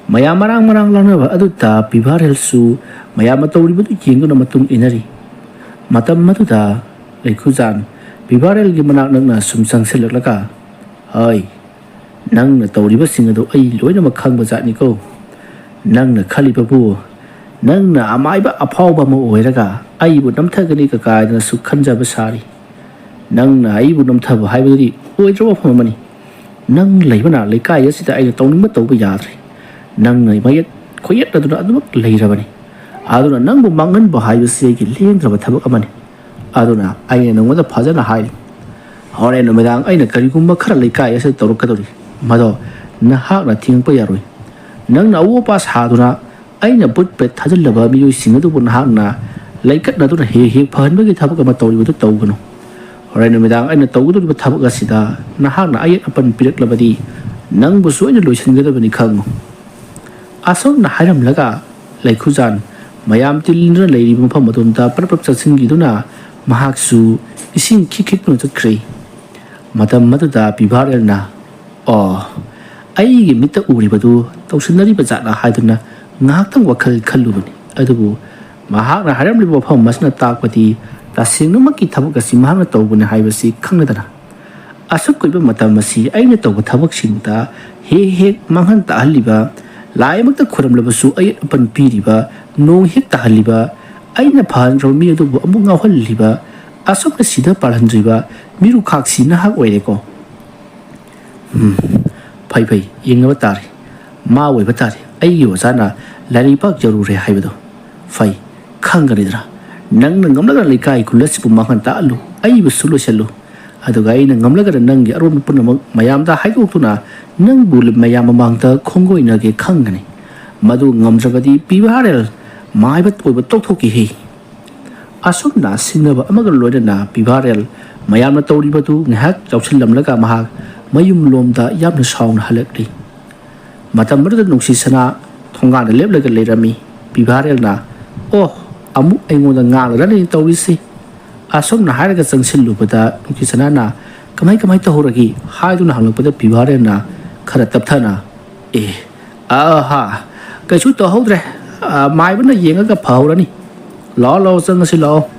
ꯃꯌꯥꯝ ꯃꯔꯥꯡ ꯃꯔꯥꯡ ꯂꯥꯡꯅꯕ ꯑꯗꯨꯗ ꯄꯤꯚꯥꯔꯦꯜꯁꯨ ꯃꯌꯥꯝꯅ ꯇꯧꯔꯤꯕꯗꯨ ꯌꯦꯡꯗꯨꯅ ꯃꯇꯨꯡ ꯏꯟꯅꯔꯤ꯫ ꯃꯇꯝ ꯑꯗꯨꯗ ꯂꯩꯈꯨꯖꯥꯟ ꯄꯤꯚꯥꯔꯦꯜꯒꯤ ꯃꯅꯥꯛ ꯅꯛꯅ ꯁꯨꯝ ꯆꯪꯁꯤꯜꯂꯛꯂꯒ, "ꯍꯣꯏ, ꯅꯪꯅ ꯇꯧꯔꯤꯕꯁꯤꯡ ꯑꯗꯨ ꯑꯩ ꯂꯣꯏꯅꯃꯛ ꯈꯪꯕ ꯖꯥꯠꯅꯤꯀꯣ꯫ ꯅꯪꯅ ꯈꯜꯂꯤꯕꯕꯨ ꯅꯪꯅ ꯑꯃꯥꯏꯕ ꯑꯐꯥꯎꯕ ꯑꯃ ꯑꯣꯏꯔꯒ ꯑꯩꯕꯨ ꯅꯝꯊꯒꯅꯤ ꯀꯥꯏꯗꯅꯁꯨ ꯈꯟꯖꯕ ꯁꯥꯔꯤ꯫ ꯅꯪꯅ ꯑꯩꯕꯨ ꯅꯝꯊꯕ ꯍꯥꯏꯕꯗꯨꯗꯤ ꯑꯣꯏꯗ꯭ꯔꯕ ꯋꯥꯐꯝ ꯑꯃꯅꯤ꯫ ꯅꯪ ꯂꯩꯕꯅ ꯂꯩꯀꯥꯏ ꯑꯁꯤꯗ ꯑꯩꯅ ꯇꯧꯅꯤꯡꯕ ꯇꯧꯕ ꯌꯥꯗ꯭ꯔꯦ꯫ ꯅꯪꯅ ꯃꯌꯦꯠ ꯈꯣꯏꯌꯦꯠꯅꯗꯨꯅ ꯑꯗꯨꯃꯛ ꯂꯩꯔꯕꯅꯤ꯫ ꯑꯗꯨꯅ ꯅꯪꯕꯨ ꯃꯥꯡꯍꯟꯕ ꯍꯥꯏꯕꯁꯤ ꯑꯩꯒꯤ ꯂꯦꯡꯗ꯭ꯔꯕ ꯊꯕꯛ ꯑꯃꯅꯤ꯫ ꯑꯗꯨꯅ ꯑꯩꯅ ꯅꯉꯣꯟꯗ ꯐꯖꯅ ꯍꯥꯏꯔꯤ, ꯍꯣꯔꯦꯟ ꯅꯨꯃꯤꯗꯥꯡ ꯑꯩꯅ ꯀꯔꯤꯒꯨꯝꯕ ꯈꯔ ꯂꯩꯀꯥꯏ ꯑꯁꯤꯗ ꯇꯧꯔꯛꯀꯗꯧꯔꯤ, ꯃꯗꯣ ꯅꯍꯥꯛꯅ ꯊꯤꯡꯉꯛꯄ ꯌꯥꯔꯣꯏ꯫ ꯅꯪꯅ ꯑꯎ ꯑꯄꯥ ꯁꯥꯗꯨꯅ ꯑꯩꯅ ꯚꯨꯠ ꯄ꯭ꯔꯦꯠ ꯊꯥꯖꯤꯜꯂꯕ ꯃꯤꯑꯣꯏꯁꯤꯡ ꯑꯗꯨꯕꯨ ꯅꯍꯥꯛꯅ ꯂꯩꯀꯠꯅꯗꯨꯅ ꯍꯦꯛ ꯍꯦꯛ ꯐꯍꯟꯕꯒꯤ ꯊꯕꯛ ꯑꯃ ꯇꯧꯔꯤꯕꯗꯨ ꯇꯧꯒꯅꯨ꯫ ꯍꯣꯔꯦꯟ ꯅꯨꯃꯤꯗꯥꯡ ꯑꯩꯅ ꯇꯧꯒꯗꯧꯔꯤꯕ ꯊꯕꯛ ꯑꯁꯤꯗ ꯅꯍꯥꯛꯅ ꯑꯌꯦꯠ ꯑꯄꯟ ꯄꯤꯔꯛꯂꯕꯗꯤ ꯅꯪꯕꯨꯁꯨ ꯑꯩꯅ ꯂꯣꯏꯁꯤꯟꯒꯗꯕꯅꯤ ꯈꯪꯉꯨ꯫" ꯑꯁꯨꯝꯅ ꯍꯥꯏꯔꯝꯂꯒ ꯂꯩꯈꯨꯖꯥꯟ ꯃꯌꯥꯝ ꯇꯤꯜꯂꯤꯟꯗꯨꯅ ꯂꯩꯔꯤꯕ ꯃꯐꯝ ꯑꯗꯣꯝꯗ ꯄꯔꯞ ꯄꯔꯞ ꯆꯪꯁꯤꯟꯈꯤꯗꯨꯅ ꯃꯍꯥꯛꯁꯨ ꯏꯁꯤꯡ ꯈꯤꯛ ꯈꯤꯛꯇꯨꯅ ꯆꯠꯈ꯭ꯔꯦ꯫ ꯃꯇꯝ ꯑꯗꯨꯗ ꯄꯤꯚꯥꯔꯦꯜꯅ, "ꯑꯣ, ꯑꯩꯒꯤ ꯃꯤꯠꯇ ꯎꯔꯤꯕꯗꯨ ꯇꯧꯁꯤꯟꯅꯔꯤꯕ ꯖꯥꯠꯂꯥ?" ꯍꯥꯏꯗꯨꯅ ꯉꯥꯏꯍꯥꯛꯇꯪ ꯋꯥꯈꯜ ꯈꯜꯂꯨꯕꯅꯤ꯫ ꯑꯗꯨꯕꯨ ꯃꯍꯥꯛꯅ ꯍꯥꯏꯔꯝꯂꯤꯕ ꯋꯥꯐꯝ ꯑꯁꯤꯅ ꯇꯥꯛꯄꯗꯤ ꯇꯁꯦꯡꯅꯃꯛꯀꯤ ꯊꯕꯛ ꯑꯁꯤ ꯃꯍꯥꯛꯅ ꯇꯧꯕꯅꯤ ꯍꯥꯏꯕꯁꯤ ꯈꯪꯂꯗꯅ, "ꯑꯁꯨꯛ ꯀꯨꯏꯕ ꯃꯇꯝ ꯑꯁꯤ ꯑꯩꯅ ꯇꯧꯕ ꯊꯕꯛꯁꯤꯡꯗ ꯍꯦꯛ ꯍꯦꯛ ꯃꯥꯡꯍꯟ ꯇꯥꯛꯍꯜꯂꯤꯕ, ꯂꯥꯏꯃꯛꯇ ꯈꯨꯔꯝꯂꯕꯁꯨ ꯑꯌꯦꯠ ꯑꯄꯟ ꯄꯤꯔꯤꯕ, ꯅꯣꯡ ꯍꯦꯛ ꯇꯥꯍꯜꯂꯤꯕ, ꯑꯩꯅ ꯐꯍꯟꯈ꯭ꯔꯕ ꯃꯤ ꯑꯗꯨꯕꯨ ꯑꯃꯨꯛ ꯉꯥꯎꯍꯜꯂꯤꯕ, ꯑꯁꯨꯝꯅ ꯁꯤꯗ ꯄꯥꯜꯍꯟꯗ꯭ꯔꯤꯕ ꯃꯤꯔꯨꯈꯥꯛꯁꯤ ꯅꯍꯥꯛ ꯑꯣꯏꯔꯦꯀꯣ?" ꯎꯝ, ꯐꯩ ꯐꯩ, ꯌꯦꯡꯅꯕ ꯇꯥꯔꯦ꯫ ꯃꯥ ꯑꯣꯏꯕ ꯇꯥꯔꯦ꯫ ꯑꯩꯒꯤ ꯑꯣꯖꯥꯅ ꯂꯥꯏꯔꯤꯛ ꯄꯥꯛ ꯌꯧꯔꯨꯔꯦ ꯍꯥꯏꯕꯗꯣ꯫ ꯐꯩ, ꯈꯪꯒꯅꯤꯗꯅ꯫ ꯅꯪꯅ ꯉꯝꯂꯒ ꯂꯩꯀꯥꯏ ꯈꯨꯜ ꯑꯁꯤꯕꯨ ꯃꯥꯡꯍꯟ ꯇꯥꯛꯍꯜꯂꯨ, ꯑꯩꯕꯨꯁꯨ ꯂꯣꯏꯁꯤꯜꯂꯨ꯫ ꯑꯗꯨꯒ ꯑꯩꯅ ꯉꯝꯂꯒꯅ ꯅꯪꯒꯤ ꯑꯔꯣꯟꯕ ꯄꯨꯝꯅꯃꯛ ꯃꯌꯥꯝꯗ ꯍꯥꯏꯗꯣꯛꯇꯨꯅ ꯅꯪꯕꯨ ꯃꯌꯥꯝ ꯃꯃꯥꯡꯗ ꯈꯣꯡꯒꯣꯏꯅꯒꯦ ꯈꯪꯒꯅꯤ꯫ ꯃꯗꯨ ꯉꯝꯗ꯭ꯔꯕꯗꯤ ꯄꯤꯚꯥꯔꯦꯜ ꯃꯥꯏꯕ ꯑꯣꯏꯕ ꯇꯣꯛꯊꯣꯛꯀꯦꯍꯦ꯫ ꯑꯁꯨꯝꯅ ꯁꯤꯡꯅꯕ ꯑꯃꯒ ꯂꯣꯏꯅꯅ ꯄꯤꯚꯥꯔꯦꯜ ꯃꯌꯥꯝꯅ ꯇꯧꯔꯤꯕꯗꯨ ꯉꯥꯏꯍꯥꯛ ꯌꯥꯎꯁꯤꯜꯂꯝꯂꯒ ꯃꯍꯥꯛ ꯃꯌꯨꯝꯂꯣꯝꯗ ꯌꯥꯝꯅ ꯁꯥꯎꯅ ꯍꯜꯂꯛꯂꯤ꯫ ꯃꯇꯝ ꯑꯗꯨꯗ ꯅꯨꯡꯁꯤ ꯁꯅꯥ ꯊꯣꯡꯒꯥꯟꯗ ꯂꯦꯞꯂꯒ ꯂꯩꯔꯝꯃꯤ꯫ ꯄꯤꯚꯥꯔꯦꯜꯅ, "ꯑꯣ, ꯑꯃꯨꯛ ꯑꯩꯉꯣꯟꯗ ꯉꯥꯡꯂꯔꯅꯤ ꯇꯧꯔꯤꯁꯤ"꯫ ꯑꯁꯨꯝꯅ ꯍꯥꯏꯔꯒ ꯆꯪꯁꯤꯜꯂꯨꯕꯗ ꯅꯨꯡꯁꯤ ꯁꯅꯥꯅ, "ꯀꯃꯥꯏ ꯀꯃꯥꯏ ꯇꯧꯍꯧꯔꯒꯦ?" ꯍꯥꯏꯗꯨꯅ ꯍꯪꯂꯛꯄꯗ ꯄꯤꯚꯥꯔꯦꯜꯅ ꯈꯔ ꯇꯞꯊꯅ, "ꯑꯦ, ꯑꯥ ꯍꯥ, ꯀꯩꯁꯨ ꯇꯧꯍꯧꯗ꯭ꯔꯦ꯫ ꯑꯥ, ꯃꯥꯏꯕꯅ ꯌꯦꯡꯉꯒ ꯐꯍꯧꯔꯅꯤ꯫ ꯂꯥꯛꯑꯣ, ꯂꯥꯛꯑꯣ, ꯆꯪꯉꯁꯤ ꯂꯥꯛꯑꯣ"꯫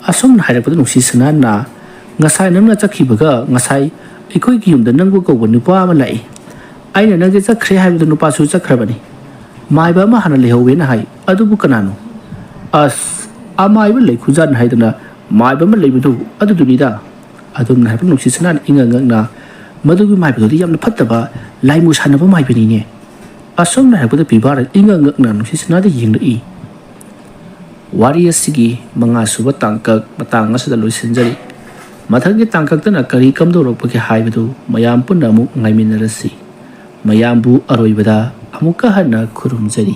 ꯑꯁꯨꯝꯅ ꯍꯥꯏꯔꯛꯄꯗ ꯅꯨꯡꯁꯤ ꯁꯅꯥꯅ, "ꯉꯁꯥꯏ ꯅꯪꯅ ꯆꯠꯈꯤꯕꯒ ꯉꯁꯥꯏ ꯑꯩꯈꯣꯏꯒꯤ ꯌꯨꯝꯗ ꯅꯪꯕꯨ ꯀꯧꯕ ꯅꯨꯄꯥ ꯑꯃ ꯂꯥꯛꯏ꯫ ꯑꯩꯅ ꯅꯪꯁꯦ ꯆꯠꯈ꯭ꯔꯦ ꯍꯥꯏꯕꯗ ꯅꯨꯄꯥꯁꯨ ꯆꯠꯈ꯭ꯔꯕꯅꯤ꯫ ꯃꯥꯏꯕ ꯑꯃ ꯍꯥꯟꯅ ꯂꯩꯍꯧꯋꯦꯅ ꯍꯥꯏ꯫ ꯑꯗꯨꯕꯨ ꯀꯅꯥꯅꯣ?" "ꯑꯁ, ꯑꯃꯥꯏꯕ ꯂꯩꯈꯨꯖꯥꯠꯅꯤ ꯍꯥꯏꯗꯅ ꯃꯥꯏꯕ ꯑꯃ ꯂꯩꯕꯗꯨ ꯑꯗꯨꯗꯨꯅꯤꯗ"꯫ ꯑꯗꯨꯝꯅ ꯍꯥꯏꯕ ꯅꯨꯡꯁꯤ ꯁꯅꯥꯅ ꯏꯉꯛ ꯉꯛꯅ, "ꯃꯗꯨꯒꯤ ꯃꯥꯏꯕꯗꯨꯗꯤ ꯌꯥꯝꯅ ꯐꯠꯇꯕ ꯂꯥꯏꯃꯨ ꯁꯥꯟꯅꯕ ꯃꯥꯏꯕꯅꯤꯅꯦ"꯫ ꯑꯁꯨꯝꯅ ꯍꯥꯏꯔꯛꯄꯗ ꯄꯤꯚꯥꯔꯦꯜ ꯏꯉꯛ ꯉꯛꯅ ꯅꯨꯡꯁꯤ ꯁꯅꯥꯗ ꯌꯦꯡꯂꯛꯏ꯫ ꯋꯥꯔꯤ ꯑꯁꯤꯒꯤ ꯃꯉꯥꯁꯨꯕ ꯇꯥꯡꯀꯛ ꯃꯇꯥꯡ ꯑꯁꯤꯗ ꯂꯣꯏꯁꯤꯟꯖꯔꯤ꯫ ꯃꯊꯪꯒꯤ ꯇꯥꯡꯀꯛꯇꯅ ꯀꯔꯤ ꯀꯝꯗꯧꯔꯛꯄꯒꯦ ꯍꯥꯏꯕꯗꯨ ꯃꯌꯥꯝ ꯄꯨꯟꯅ ꯑꯃꯨꯛ ꯉꯥꯏꯃꯤꯟꯅꯔꯁꯤ꯫ ꯃꯌꯥꯝꯕꯨ ꯑꯔꯣꯏꯕꯗ ꯑꯃꯨꯛꯀ ꯍꯟꯅ ꯈꯨꯔꯨꯝꯖꯔꯤ꯫